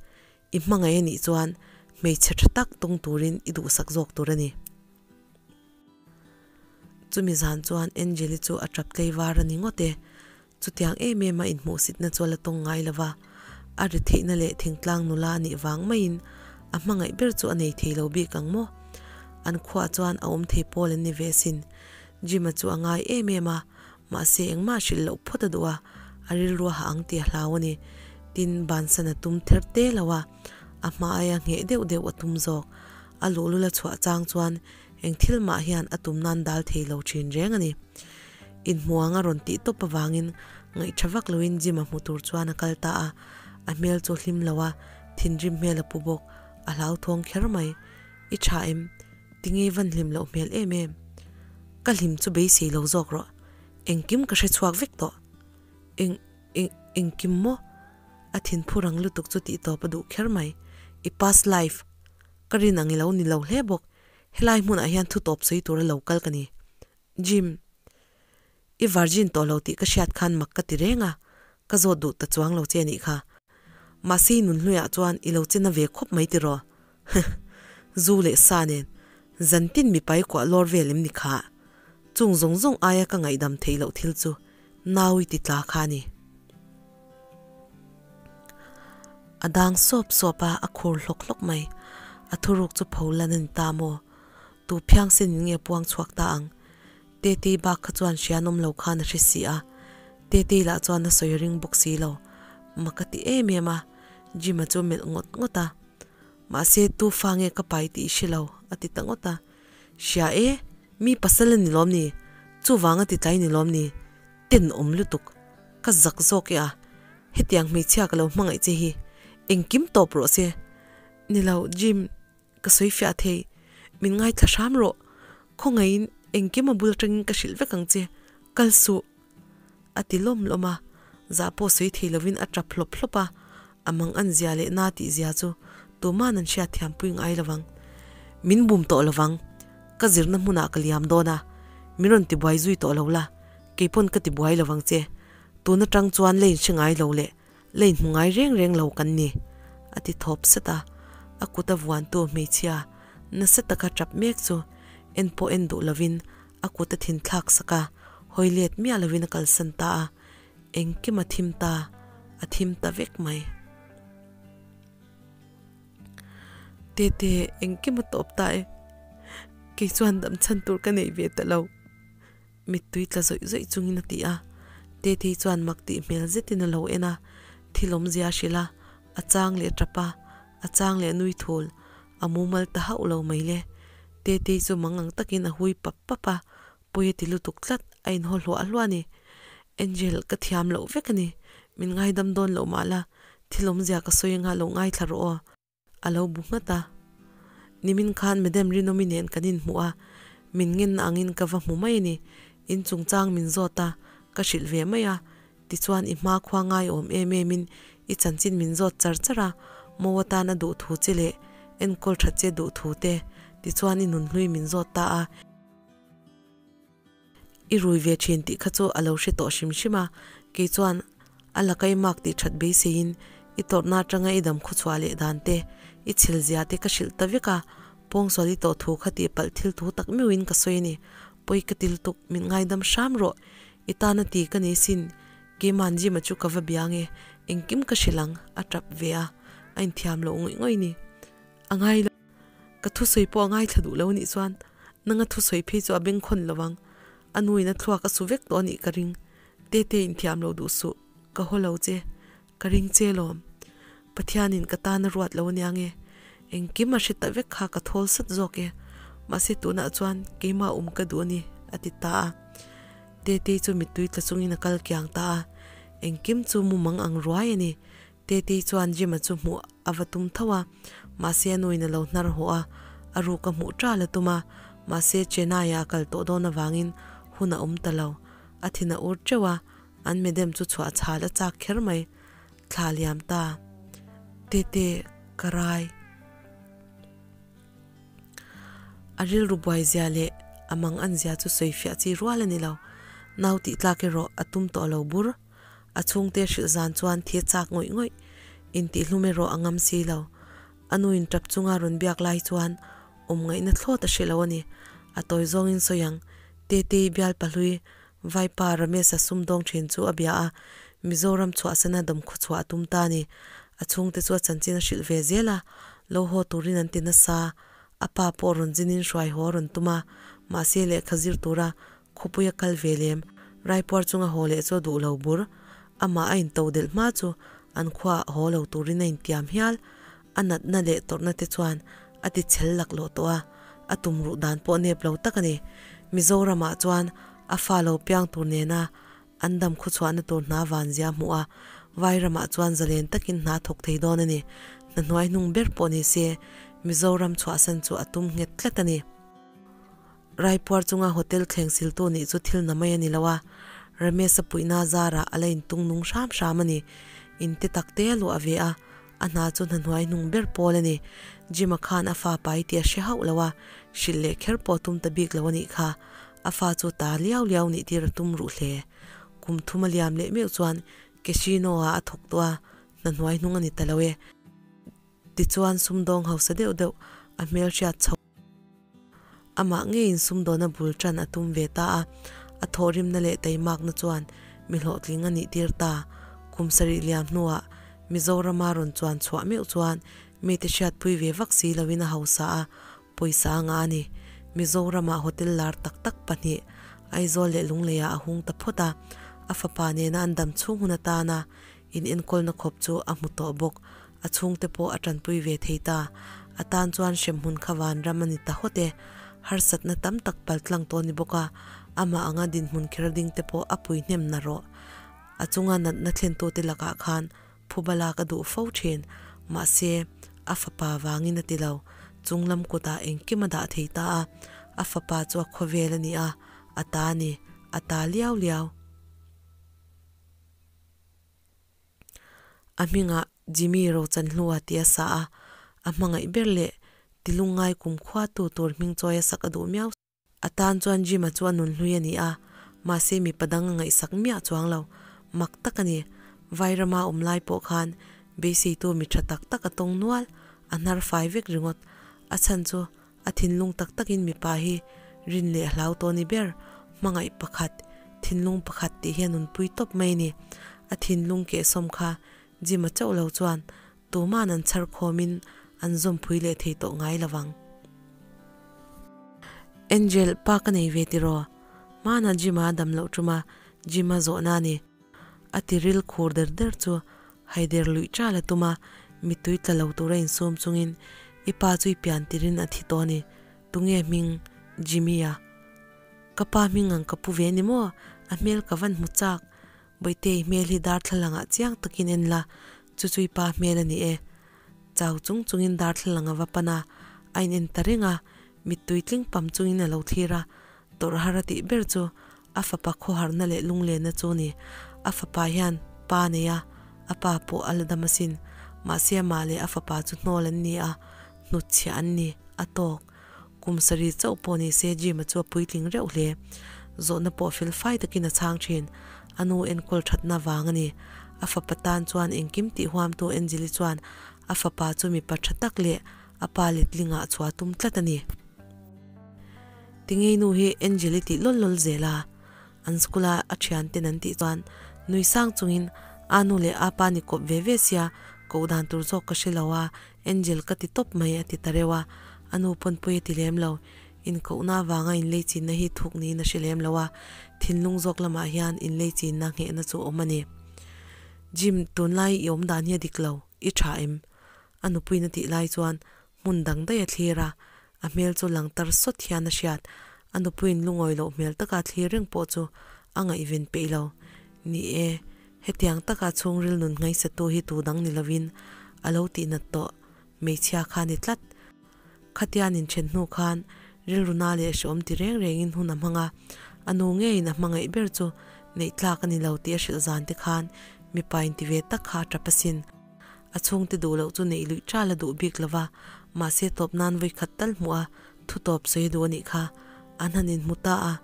I hmangaih a nih chuan hmeichhe tha tak tawng turin i duhsak zawk tur a ni. Chumi zan chuan Angel-i chu a tap tlei var a ni ngawt e. Chutiang em em a inhmuhsitna chu a la tawng ngai lo va, a ri theihna leh thingtlang nula a nih vang maiin a hmangaih ber chu a nei thei lo bik ang maw? An khuah chuan a awm thei pawl an ni ve asin. Jim-a chu a ngai em em a, mahse engmah hrilh loh phawt a duh a, a rilru a hah ang tih a hlau a ni. Tin, bansan a tum ther te lo a, a hma aia ngheh deuh deuh a tum zawk. A luhlul a chhuah chang chuan eng thil mah hian a tum nan dal thei lo thin reng a ni. Inhmuang a rawn tih tawp avangin ngaihṭha vak loin Jim a hmu tur chuan a kal ta a, a hmel chu hlim lo a, thinrim hmel a pu bawk, a hlauthawng kher mai. I ṭha em? Tinge van hlim loh hmel em em? Ka hlim chu beisei lo zawk rawh. Engkim ka hre chhuak vek tawh. Eng, eng, engkim maw? A thinphu rang lutuk chu tih tawp a duh kher mai. I past life. Ka rin ang i lo ni lo hle bawk. Helai hmunah hian thu tawp sawi tura lo kal ka ni. Jim, i virgin tawh lo tih ka hriat khan mak ka ti reng a, ka zawt duh ta chuang lo che a nih kha. Mahse i nunhluiah chuan i lo che na ve khawp mai tiraw? Huh! Zu leh sa nen zantin mipai kuah lawr vel em ni kha? Chung zawng zawng aia ka ngaihdam theih loh thil chu nau i ti tla kha a ni. A dang sawp sawp a, a khur hlawk hlawk mai. A thuruk chu pho lan a ni ta maw? Tu phiangsen in nge puang chhuak ta ang? Tetei bak kha chuan hrianawm lo khan a hre si a, Tetei lah chuan a sawi ring bawk si lo. Mak a ti em em a, Jim-a chu melh ngawt ngawt a. Mahse, tu fa nge ka pai tih i hre lo, a ti ta ngawt a. Hria e, mi pasal a ni lawm ni? Chuvang a ti tlai ni lawm ni? Tenawm lutuk. Ka zak zawk e a, hetiang hmeichhia ka lo hmangaih che hi engkim tawp rawh se. Ni lo, Jim. Ka sawi fiah thei, min ngaithla hram rawh, khawngaihin engkim a bul atangin ka hrilh vek ang che, kal suh. A ti lawm lawm a, zah pawh sawi thei lovin a tap hlawp hlawp a, a mang an zia leh na tih zia chu tuman an hriat thiam pui ngai lovang. Min bum tawh lovang, ka zirna hmunah ka liam dawn a, min rawn tibuai zui tawh lo la, keipawn ka tibuai lovang che, tun atang chuan la inhre ngai lo leh La inhmu ngai reng reng lo kan ni, a ti thawp sat a. A kut a vuantu hmeichhia nasa taka tap mek chu en pawh en duh lovin a kut a thin thlak sak a, hawi let miah lovin a kalsan ta a. Engkim a thim ta, a thim ta vek mai. Tete, engkim a tawp ta e. Kei chuan dam chhan tur ka nei ve ta lo. Mittui tla zawih zawih chungin a ti a. Tetei chuan mak tih hmel zetin a lo en a, thil awmzia a hrilh a, a chang leh tap a, a chang leh nui thul, a mumal ta hauh lo mai le. Tetei chu mangang takin a hui pap pap a, pawi a ti lutuk tlat, a inhaw hluah hluah a ni. Angel, ka thiam loh vek a ni, min ngaidam dawn loh mah la, thil awmzia ka sawi anga lo ngaithla rawh aw. A lo bu nghat a. Nimin khan Madam Rinawmi nen kan inhmuh a, min ngenna angin ka va hmu mai a ni. In chungchang min zawt a, ka hrilh ve mai a. Tichuan i hma khua ngaiawm em emin i chanchin min zawt char char a, Mo atan a duh thu che leh enkawl that che duh thu te, tichuan i nunhlui min zawt ta a. I rui ve thin tih kha chu a lo hre tawh hrim hrim a, kei chuan a laka i mak tih that beiseiin i tawrhna atanga i dam khawchhuah leh dan te, i chhil zia te ka hrilh ta vek a, pawngsual i tawh thu kha tih palh thil thu tak meuhin ka sawi a ni. Pawi ka til tuk, min ngaidam hram rawh, i tana ti ka nei sin, keiman Jim-a chu ka va bia nge, engkim ka hrilh ang, a tap ve a, a inthiam loh ngawih ngawih a ni. A ngai lo. Ka thusawi pawh a ngaithla duh lo anih chuan nanga thusawi phei chu a bengkhawn lo ang. A nuin a thluak a su vek tawh anih ka ring. Tete inthiam lo duh suh, ka haw lo che, ka ring che lawm. Pathianin ka tan a ruat lo ania nge. Engkim a hre ta vek kha ka thawl sat zawk e. Mahse tunah chuan keimah awm ka duh a ni, a ti ta a. Tetei chu mittui tla chungin a kal kiang ta a. Engkim chu mumang ang ruai a ni. Tetei chuan Jim-a chu hmuh a va tum tho a, mahse a nuin a lo hnar haw a, a ruk a hmuh ṭal a tum a, mahse Chennai-a a kal tawh dawn avangin hun a awm ta lo. A thin a ur ṭeuh a, an medem chu chhuah chhal a chak kher mai. Thla liam ta. Tete, ka rai. A rilru buai zia leh a mang an zia chu sawi fiah chi rual a ni lo. Nau tih tlak erawh a tum tawh lo bur. A chhungte hrilh zan chuan thi a chak ngawih ngawih. Intihhlum erawh a ngam si lo. A nuin tap chunga rawn biak lai chuan awm ngaihna thlawt a hre lo a ni. A tawi zawngin sawi ang, Tetei bial pahlui Vaipa Ramesh-a sumdawng thin chu a bia a, Mizoram chhuahsana dawmkhaw chhuah a tum ta a ni. A chhungte chu a chanchin a hrilh ve zel a, lo haw turin an ti nasa. A pa pawh rawn zinin hruai haw a rawn tum a, mahse lehkha zir tura Khawpui a kal ve lem, Raipuar chunga haw leh chu a duh lo bur. Amah a into delh hma chu An khuaah haw lo turin a intiam hial. A natna leh tawrhna te chuan a ti chhel laklawh tawh a, a tum ruh dan pawh nep lo tak a ni. Mizoramah chuan a fa lo piang tur nena an dam khuchhuahna tur hna vanzia a hmuh a, Vairamah chuan zalen takin hna thawk thei dawn a ni. Hna hnuai hnung ber pawh ni se, Mizoram chhuahsan chu a tum nghet tlat a ni. Raipuar chunga hotel thleng siltu nih chu thil na mai a ni lo a, Ramesh-a puihna zarah a la intung nung hram hram a ni. In te tak te a luah ve a, a hna chu hna hnuai hnung ber pawl a ni. Jim-a khan a fa pai tih a hre hauh lo a, hrilh leh kher pawh a tum ta bik lo a nih kha. A fa chu ta liau liau nih tir a tum ruh hle. Kum thum a liam leh meuh chuan Casino-ah a thawk tawh a, hna hnuai hnung a ni ta lo e. Tichuan sumdawng hausa deuh deuh a hmelhriat chho. Amah ngeiin sumdawna bul tan a tum ve ta a, a thawhrimna leh teimakna chuan mi hlawhtling a nih tir ta. Kum sarih liam hnuah Mizorama rawn chuan chhuah meuh chuan mite hriatpui ve vak si loin a hausa a, pawisa a ngah a ni. Mizoramah hotel lar tak tak pahnih Aizawl leh Lungleiah a hung ta phawt a, a fapa nena an dam chhung hun atana in enkawlna khawp chu a hmu tawh bawk. A chhungte pawh a tanpui ve thei ta. A tan chuan hremhmun kha vanram a ni ta hawt e. Harsatna tam tak paltlang tawh a ni bawk a, amah anga dinhmun kher ding te pawh a pui hnem na rawh. A chunga natna thlentute lakah khan phuba lak a duh fo thin. Mahse, a fapa vangin a ti lo. Chunglam kutah engkim a dah thei ta a. A fapa chu a khawvel a ni a, a ta a ni, a ta liau liau. A hmingah Jimmy Rochanhlua tih a sa a, a hmangaih ber leh tilungngai kumkhua tu tur hming chawi a sak a duh miau. A tan chuan Jim-a chu a nunhlui a ni a, mahse mipa dang a ngaihsak miah chuang lo. Mak tak a ni. Vairama awm lai pawh khan beiseitu mi tha tak tak a tawng nual, a hnar fai vek ringawt. A chhan chu A thinlung tak takin mipa hi rin leh hlau tawh ni ber, hmangaih pakhat, thinlung pakhat tih hi a nunpui tawp mai a ni. A thinlung kehsawm kha Jim-a chauh lo chuan tuma'n an chhar khawmin an zawmpui leh thei tawh ngai lo vang. Angel, pa ka nei ve tiraw? Hmana Jim-a a dam loh ṭuma Jim-a zawhna a ni. A tiril khur der der chu Haider luih ṭal a tum a, mittui tla lo tura insum chungin i pa chu i pian tirin a thi tawh a ni. Tunge hming? Jimmy-a. Ka pa hming ang ka pu ve ni maw? A hmel ka van hmu chak. Bawihte i hmel hi darthlalangah chiang takin en la, chu chu i pa hmel a ni e. Chau chung chungin darthlalang a va pan a, a in en ta reng a, mittui tling pam chungin a lo thlir a, tawrh har a tih ber chu A fapa khawharna leh lunglenna chu ni. A fapa hian pa nei a, a pa pawh a la dam asin. Mahse amah leh a fapa chu hnawl an ni a, hnutchhiah an ni, a tawk. Kum sarih chauh pawh ni se Jim-a chu a puitling reuh hle. Zawhna pawh fel fai takin a chhang thin. A nu enkawl thatna vang a ni. A fapa tan chuan engkim tih huamtu Angeli chuan a fapa chu mipa tha tak leh a pa letlingah chhuah tum tlat a ni. Tingei nu hi Angel i tih lawl lawl zel a, an school a a thian ten an tih chuan nui sang chungin a nu leh a pa ni kawp ve ve sia koh dan tur zawk ka hre lo a, Angel ka ti tawp mai a ti ta reuh a, a nu pawn pui a ti lem lo, inkohna avanga inlei chinna hi thuk niin a hre lem lo a, thinlung zawk lamah hian inlei chinna nghehna chu awm a ni. Jim, tunlai i awm dan hi a dik lo, i tha em? A nupuiin a tih lai chuan hmun dang daih a thlir a, A hmel chu lang tar sawt hian a hriat. A nupuiin lungawi loh hmel taka thlir reng pawh chu a ngaihven peih lo. Ni e, hetiang taka chhungril nun ngaihsatu hi tu dang ni lovin a lo tihnat tawh hmeichhia kha a ni tlat. Khatian inthen hnu khan rilru na leh hreawm ti reng rengin hun a hmang a, a nu ngeiin a hmangaih ber chu neih tlak a ni lo tih a hrilh zan te khan mipa inti ve tak kha a tap asin. A chhungte duh loh chu neih luih ṭal a duh bik lo va, mahse tawp nan vawi khat tal hmuh a, thu tawp sawi a duh a nih kha. An han inhmu ta a.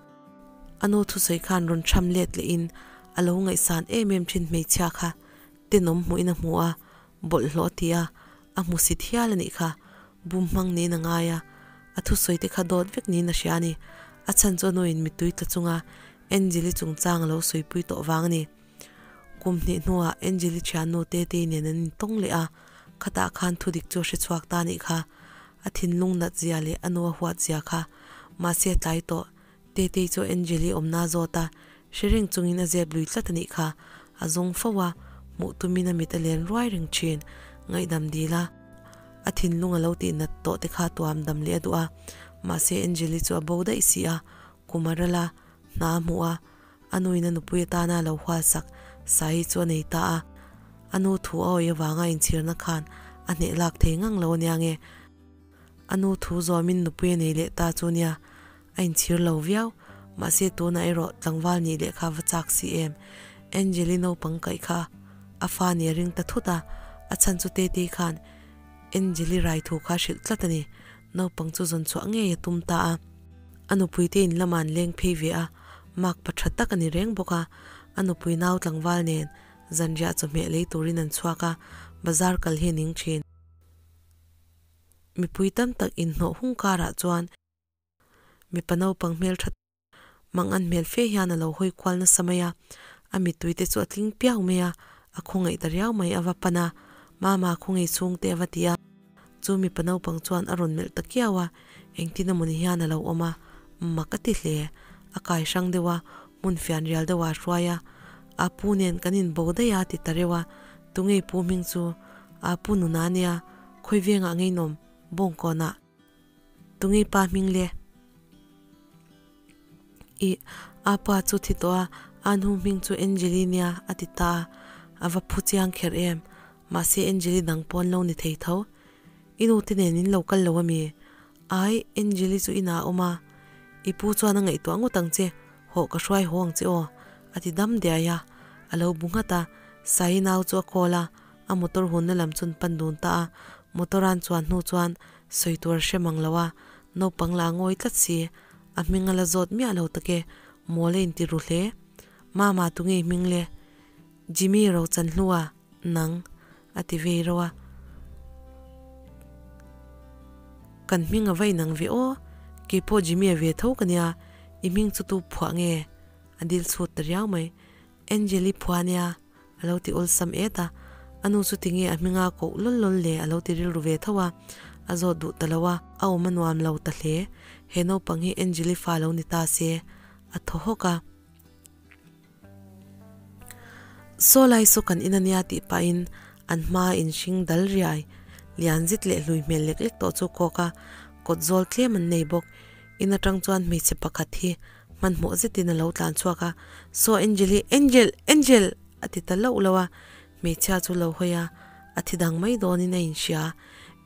A nu thusawi khan rawn ṭham let lehin a lo ngaihsan em em ṭhin hmeichhia kha tenawm hmuhin a hmu a, bawlhhlawh a ti a, a hmu si thial a nih kha. Bum hmang niin a ngai a, a thusawi te kha dawt vek niin a hria a ni. A chhan chu a nuin mittui tla chunga Angel-i chungchang a lo sawipui tawh vang a ni. Kum hnih hnuah Angel-i thiannu Tetei nen an intawng leh a, khatah khan thudik chu a hre chhuak ta anih kha. A thinlung nat zia leh a nu a huat zia kha. Mahse a tlai tawh. Tetei chu Angel-i awmna a zawt a, hre reng chungin a zep lui tlat anih kha. A zawng fo a, Hmuh tumin a mit a len ruai reng thin. Ngaihdam dil a, a thinlung a lo tih nat tawh te kha tuam dam leh a duh a. Mahse Angeli chu a bo daih si a, kum a ral a, hna a hmuh a, a nuin a nupui atana a lo hual sak Saii chu a nei ta a. A nu thu a awih avanga inchhirna khan a hneh lak thei ngang lo ania nge. A nu thu zawmin nupui a nei leh ta chu nia, a inchhir lo viau. Mahse tunah erawh tlangval nih leh kha va chak si em. Angeli naupang kaih kha a fa nih a ring ta thut a, a chhan chu Tetei khan Angeli rai thu kha a hrilh tlat a ni. Naupang chu zawn chhuah ngei a tum ta a. A nupui te in lamah an leng phei ve a, mark pa tha tak a ni reng bawk a. A nupui nau tlangval nen zanriah chawhmeh lei turin an chhuak a, bazar kal hi a ning thin. Mipui tam tak inhnawh hung karah chuan mipa naupang hmeltha mang an hmel fe hian a lo hawi kual nasa mai a, a mittui te chu a tling piau mai a, a khawngaih ta riau mai a va pan a, Mama khawngaih chhung te a va ti a, chu mipa naupang chuan a rawn melh ta kiau a, engtin amawni hian a lo awm a, mak a ti hle, a kai hrang deuh a, hmun fian rial deuh ah a hruai a, a pu nen kan inbo daih a ti ta reuh a, tunge i pu hming chu? A pu nuna ania, khawi vengah ngeinawm, bawngkawnah. Tunge pa hming le? Ih, a pa chu thi tawh a, a nu hming chu Angeli nia a ti ta a, a va phu chiang kher em. Mahse Angeli dang pawh an lo ni thei tho. I nu te nen in lo kal lo ami? Ai, Angeli chu inah a awm a, i pu chuan a ngaihtuah ngawt ang che, hawh ka hruai haw ang che aw, a ti dam diai a, a lo bu nghat a, Sai nau chu a call a, A motor hunna lam chun pan dun ta a, motor an chuan hnu chuan sawi tur a hre mang lo a, naupang lah a ngawi tlat si, a hming a la zawt miah lo tak e, mawl a inti ru hle. Mama tunge i hming le? Jimmy Rochanhlua, nang, a ti vei reuh a. Kan hming a va inang ve aw, keipawh Jimmy a ve tho ka nia, i hming chu tu phuah nge? A dil chhut ta riau mai. Angel i phuah nia. A lo ti awlsam et a, a nu chu tinge a hminga koh lawl lawl le a lo ti rilru ve tho a, a zawt duh ta lo a, a awm a nuam lo ta hle. He naupang hi Angeli fa lo ni ta se, a thaw hawk a. Saw lai saw kan in ania tih pahin an hmaa inhring dal riai lian zet leh hlui hmel lek lek tawh chu kawk a, kawt zawl tlem an nei bawk. In atang chuan hmeichhe pakhat hi Hmanhmawh zetin a lo tlan chhuak a, Saw Angel hi Angel! Angel! a ti ta loh loh a, hmeichhia chu lo hawi a, a thi dang mai dawnin a inhria.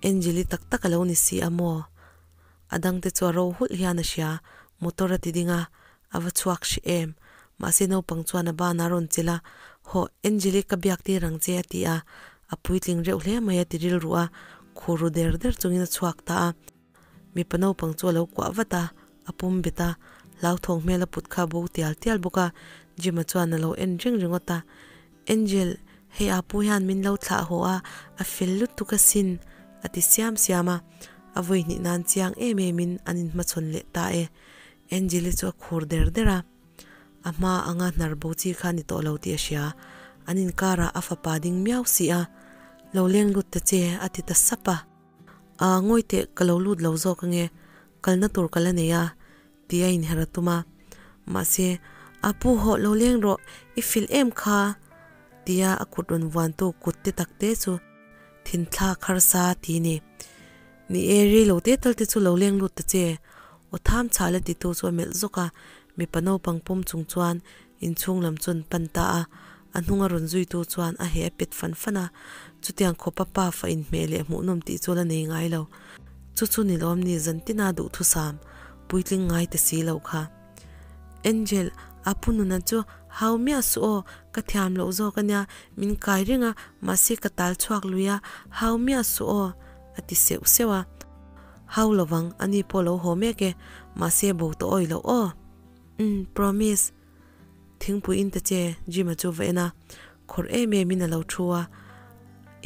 Angel-i tak tak a lo ni si a maw? A dangte chu a ro hulh hian a hria, motor a ti ding a, a va chhuak hrih em. Mahse naupang chuan a ban a rawn chilh a, Hawh, Angel-i ka biak tir ang che a ti a, a puitling reuh hle mai a ti rilru a, khur ru der der chungin a chhuak ta a. Mipa naupang chu a lo kuah vat a, a pum bet a, hlauthawng hmel a put kha bo tial tial bawk a, Jim-a chuan a lo en reng ringawt a. Angel, hei aa pu hian min lo thlah haw a, a fel lutuk asin, a ti siam siam a. A vawi hnih nan chiang em emin an inhmachhawn leh ta e. Angel-i chu a khur der der a. A hma anga hnar bo chi kha ni tawh lo tih a hria. An inkarah a fapa ding miau si a, Lo leng lut ta che, a ti ta sap a. A, ngawi teh, ka lo lut lo zawk ange, kalna tur ka la nei a, ti a inher a tum a. Mahse, a pu hawh lo leng rawh, i fil em kha? tia a kut rawn vuantu kut te tak te chu thinthlak harsa ti ni. Ni e, rei lo te tal te chu lo leng lut ta che, aw tham chhal a titu chu a melh zawk a, mipa naupang pawm chung chuan Inchhung lam chuan pan ta a, a hnunga rawn zuitu chuan a heh a pet fan fan a, chutiang khawpa pa fa inhmeh leh hmuhnawm tih chu la nei ngai lo. Chu chu ni lawm ni zantina duhthusam puitling ngai ta si lo kha. Angel, a pu nuna chu hau miah suh aw, ka thiam loh zawk a nia, min kai reng a, mahse ka tal chhuak lui a, hau miah suh aw, a ti seuh seuh a. Hau lovang, ani pawh lo haw mek e, mahse bo tawh awih loh aw. Umm, promise. Thingpui in ta che, Jim-a chu va en a, khawrh em em in a lo thu a,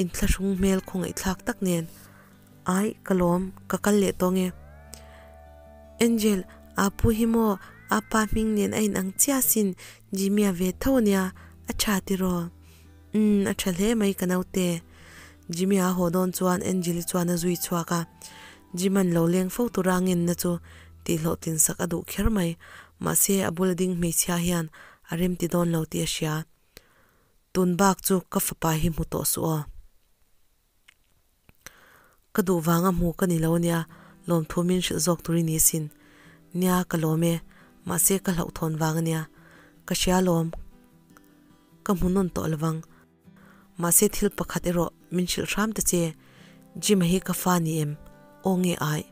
inthlahrung hmel khawngaihthlak tak nen, Ai, ka lawm, ka kal leh tawng e. Angel, a pu hi maw, a pa hming nen a inang chiah sin, Jimmy-a ve tho ania, a tha tiraw? Umm, a tha hle mai ka naute. Jimmy-a haw dawn chuan Angel-i chuan a zui chhuak a, Jim-a'n lo leng fo tura ngenna chu tihhlawhtlin sak a duh kher mai. Mahse, a bula ding hmeichhia hian a remti dawn lo tih a hria. Tun bak chu ka fapa hi hmu tawh suh aw. Ka duh vanga hmu ka ni lo nia, lawmthu min hrilh zawk tur i ni sin. Nia, ka lawm e, mahse ka hlauhthawn vang a nia. Ka hria lawm, ka hmu nawn tawh lovang. Mahse thil pakhat erawh min hrilh hram ta che, Jim-a hi ka fa ni em? Aw nge ai?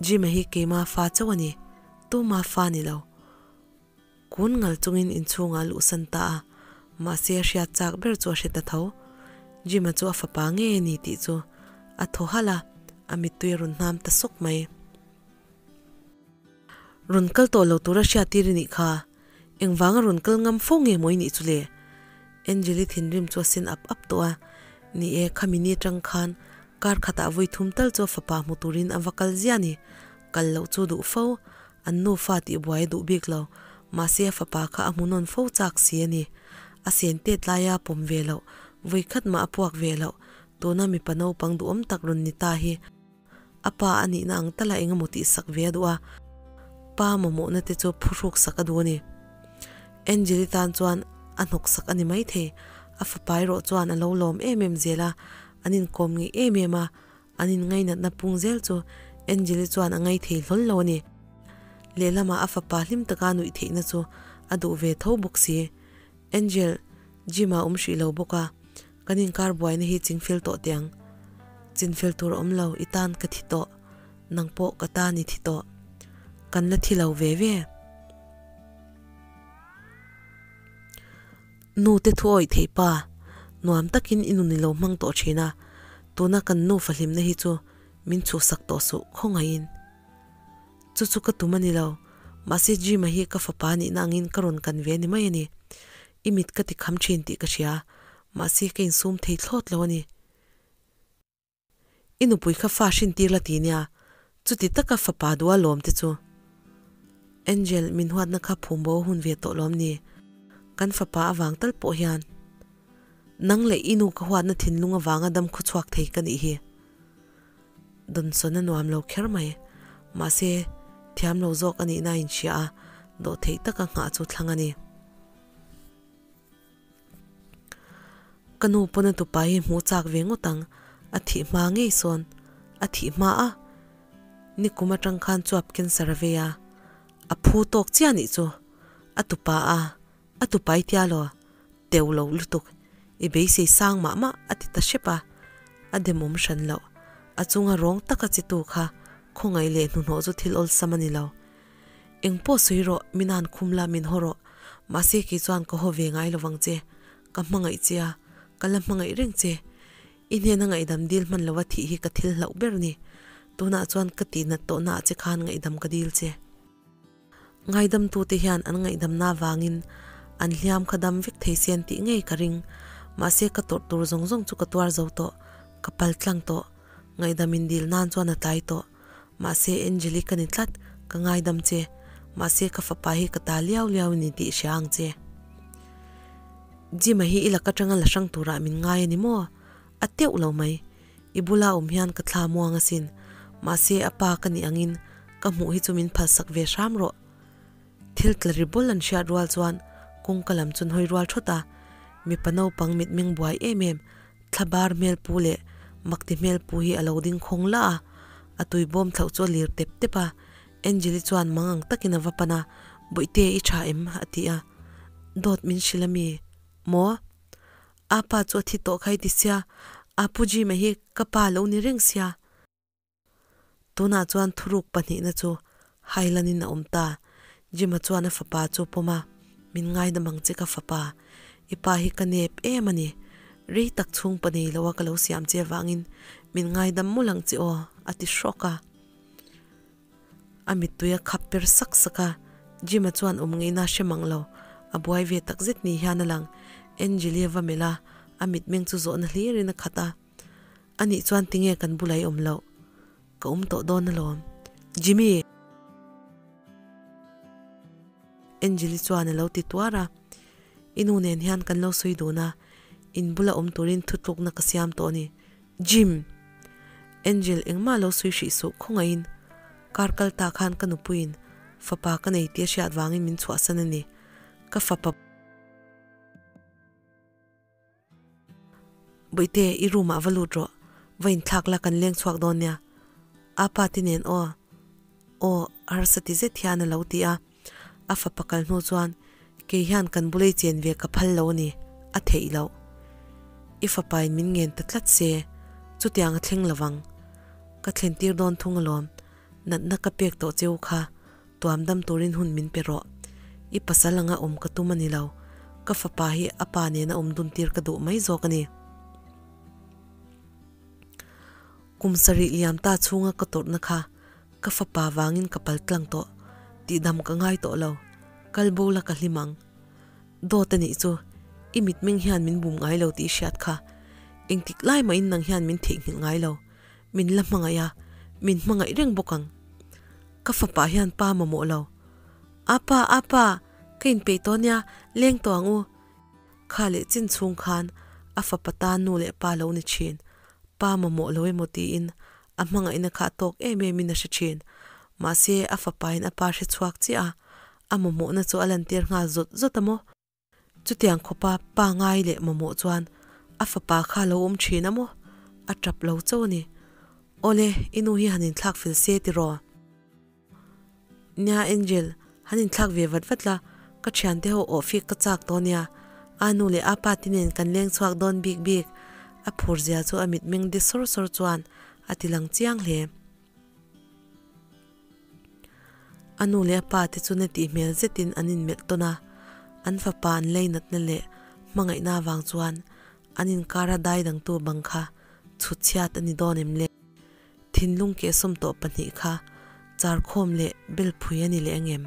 Jim-a hi keima fa chauh a ni, tuma fa ni lo. Kun ngal chungin inchhungah a luhsan ta a, mahse a hriat chak ber chu a hre ta tho. Jim-a chu a fapa ngei a ni tih chu a thaw halh a, a mittui a rawn hnam ta sawk mai. Rawn kal tawh lo tura hriat tir i nih kha, engvanga rawn kal ngam fo nge maw i nih chu le? Angel-i thinrim chu a sin ap ap tawh a, ni e, khami ni atang khan kar khatah vawi thum tal chu a fapa hmu turin a va kal ziah a ni, kal loh chu duh fo. An nufa tih buai a duh bik lo, mahse a fapa kha a hmu nawn fo chak si a ni. A sen tet laia a pawm ve loh, vawi khat mah a puak ve loh, tuna mipa naupang duhawm tak rawn ni ta hi a pa a nihna ang tala eng emaw tih sak ve a duh a, pa mamawhna te chu phuhruk sak a duh a ni. Angel-i tan chuan a hnawk sak a ni maithei, a fapa erawh chuan a lo lawm em em zel a, an inkawm ngeih em em a, An inngainatna pung zel chu Angel-i chuan a ngai thei hlawl lo a ni. Lehlamah a fapa hlim taka nuih theihna chu a duh ve tho bawk si. Angel, Jim-a awm hrih lo bawk a, kan inkar buaina hi chingfel tawh teh ang. Chinfel tur a awm lo, i tan ka thi tawh. Nang pawh ka tan i thi tawh. Kan la thi lo ve ve. Nu te thu awih theih pa, nuam takin i nun i lo hmang tawh thin a, tuna kan nu fahlimna hi chu min chhuhsak tawh suh khawngaihin. Chu chu ka tum a ni lo, mahse Jim-a hi ka fapa nihna angin ka rawn kan ve a ni mai a ni. I mit ka ti kham thin tih ka hria, mahse ka insum thei thlawt lo a ni. I nupui kha fa hrin tir la ti nia, chuti taka fapa duh a lawm te chu. Angel, min huatna kha phum bo a hun ve tawh lawm ni? Kan fapa avang tal pawh hian. Nang leh i nu ka huatna thinlung avanga dam khawchhuak thei ka nih hi. Dawnsawn a nuam lo kher mai. Mahse, thiam lo zawk a nihna a inhria a, dawhtheih taka nghah chu thlang a ni. Ka nu pawn a tupa hi hmuh chak ve ngawt ang, a thih hma ngei sawn a thih hma a, nikum atang khan chuap cancer a vei a, a phu tawk chiah anih chu, a tupa a, a tupa i tia law, teu lo lutuk, i beisei sang mah mah a ti ta hrep a, a demawm hran loh, a chunga rawng taka chi tu kha khawngaih leh hnuhnawh chu thil awlsam a ni lo. Eng pawh sawi rawh, min han khum la, min haw rawh. Mahse kei chuan ka haw ve ngai lovang che. Ka hmangaih che a, ka la hmangaih reng che. I hnena ngaihdam dil hman lova thih hi ka thil hlauh ber ni. Tunah chuan ka tihnat tawhnaah che khan ngaihdam ka dil che. Ngaidamtute hian an ngaihdamna avangin an hliam kha dam vek thei se an tih ngei ka ring. Mahse ka tawrh tur zawng zawng chu ka tuar zo tawh, ka pal tlang tawh. Ngaihdam in dil nan chuan a tlai tawh. Mahse Angeli ka ni tlat, ka ngaidam che. Mahse ka fapa hi ka ta liau liau ni tih hria ang che. Jim-a hi i lak atanga la hrang turah min ngai a ni maw? A teuh lo mai. I bula awm hian ka thla muang asin. Mahse a pa ka nih angin ka hmuh hi chu min phalsak ve hram rawh. Thil tla ri bawl an hriat rual chuan kawngka lam chu an hawi rual thawt a. Mipa naupang mitmeng buai em em Thlabar hmel pu leh makti hmel pu hi a lo ding khawng lah a, a tui bawm thlauh chu a lir tep tep a. Angel-i chuan mang ang takin a va pan a, Bawihte i tha em? a ti a. Dawt min hrilh a mi? Maw? A pa chu a thi tawh kha i ti sia, a pu Jim-a hi ka pa lo ni reng sia. Tunah chuan thuruk pahnihna chu Highland-in a awm ta. Jim-a chuan a fapa chu pawm a, Min ngaidam ang che ka fapa. I pa hi ka nep em a ni. Rei tak chhung pa nei loa ka lo siam che avangin min ngaidam mawlh ang che aw, a ti hrawk a. A mittui a khap per sak sak a, Jim-a chuan awm ngeihna a hre mang lo. A buai ve takzet ni hian a lang. Angel-i a va melh a, a mitmeng chu zawhna hlirin a khat a. A nih chuan tinge kan bulah i awm loh? Ka awm tawh dawn alawm. Jimmy! Angel-i chuan a lo ti tuar a. I nu nen hian kan lo sawi dun a, in bula awm turin thutlukna ka siam tawh a ni. Jim! Angel engmah lo sawi hrih suh khawngaihin kar kal ta khan ka nupuiin fapa ka nei tih a hriat vangin min chhuahsan a ni. Ka fapa. Bawihte, i room ah va lut rawh, va inthlak la kan leng chhuak dawn nia. Apa ti nen aw. Aw, harsa ti zet hian a lo ti a. A fapa kal hnu chuan, Kei hian kan bulei chen ve ka phal lo a ni, a theih loh. I fapain min ngen ta tlat se, chutiang a thleng lovang. Ka thlen tir dawn thung alawm, natna ka pek tawh cheu kha, tuam dam turin hun min pe rawh. I pasal anga awm ka tum a ni lo, ka fapa hi a pa nena awm dun tir ka duh mai zawk a ni. Kum sarih liam ta chhunga ka tawrhna kha ka fapa vangin ka pal tlang tawh, tihdam ka ngai tawh lo, kal bo la ka hlim ang. Dawt a nih chu, i mitmeng hian min bum ngai lo tih i hriat kha, engtik lai mahin nang hian min theihnghilh ngai lo, min la hmangaih a, min hmangaih reng bawk ang. Ka fapa hian pa mamawh lo. Apa, apa, ka inpeih tawh nia, leng tawh ang u. Kha leh chin chhung khan a fapa tan nu leh pa lo ni thin, pa mamawh lo emaw tiin a hmangaihna kha a tawk em em in a hre thin. Mahse a fapain a pa hre chhuak chiah a, a mamawhna chu a lantir nghal zawt zawt a maw? Chutiang khawpa pa ngai leh mamawh chuan a fapa kha lo awm thin a maw? A tap lo chauh a ni. Awle, i nu hi han inthlak fel se tiraw? Nia Angel, han inthlak ve vat vat la, ka thiante ho awh fik ka chak tawh nia, a nu leh a pa te nen kan leng chhuak dawn bik bik, a phur zia chu a mitmeng de sawr sawr chuan a ti lang chiang hle. A nu leh a pa te chu na tih hmel zetin an inmelh tawn a, an fapa an leinatna leh hmangaihna avang chuan an inkara dai dangtu bang kha chhut chhiat a ni dawn em le? Thinlung kehsawm tawh pahnih kha charkhawm leh belphui a ni leh ang em?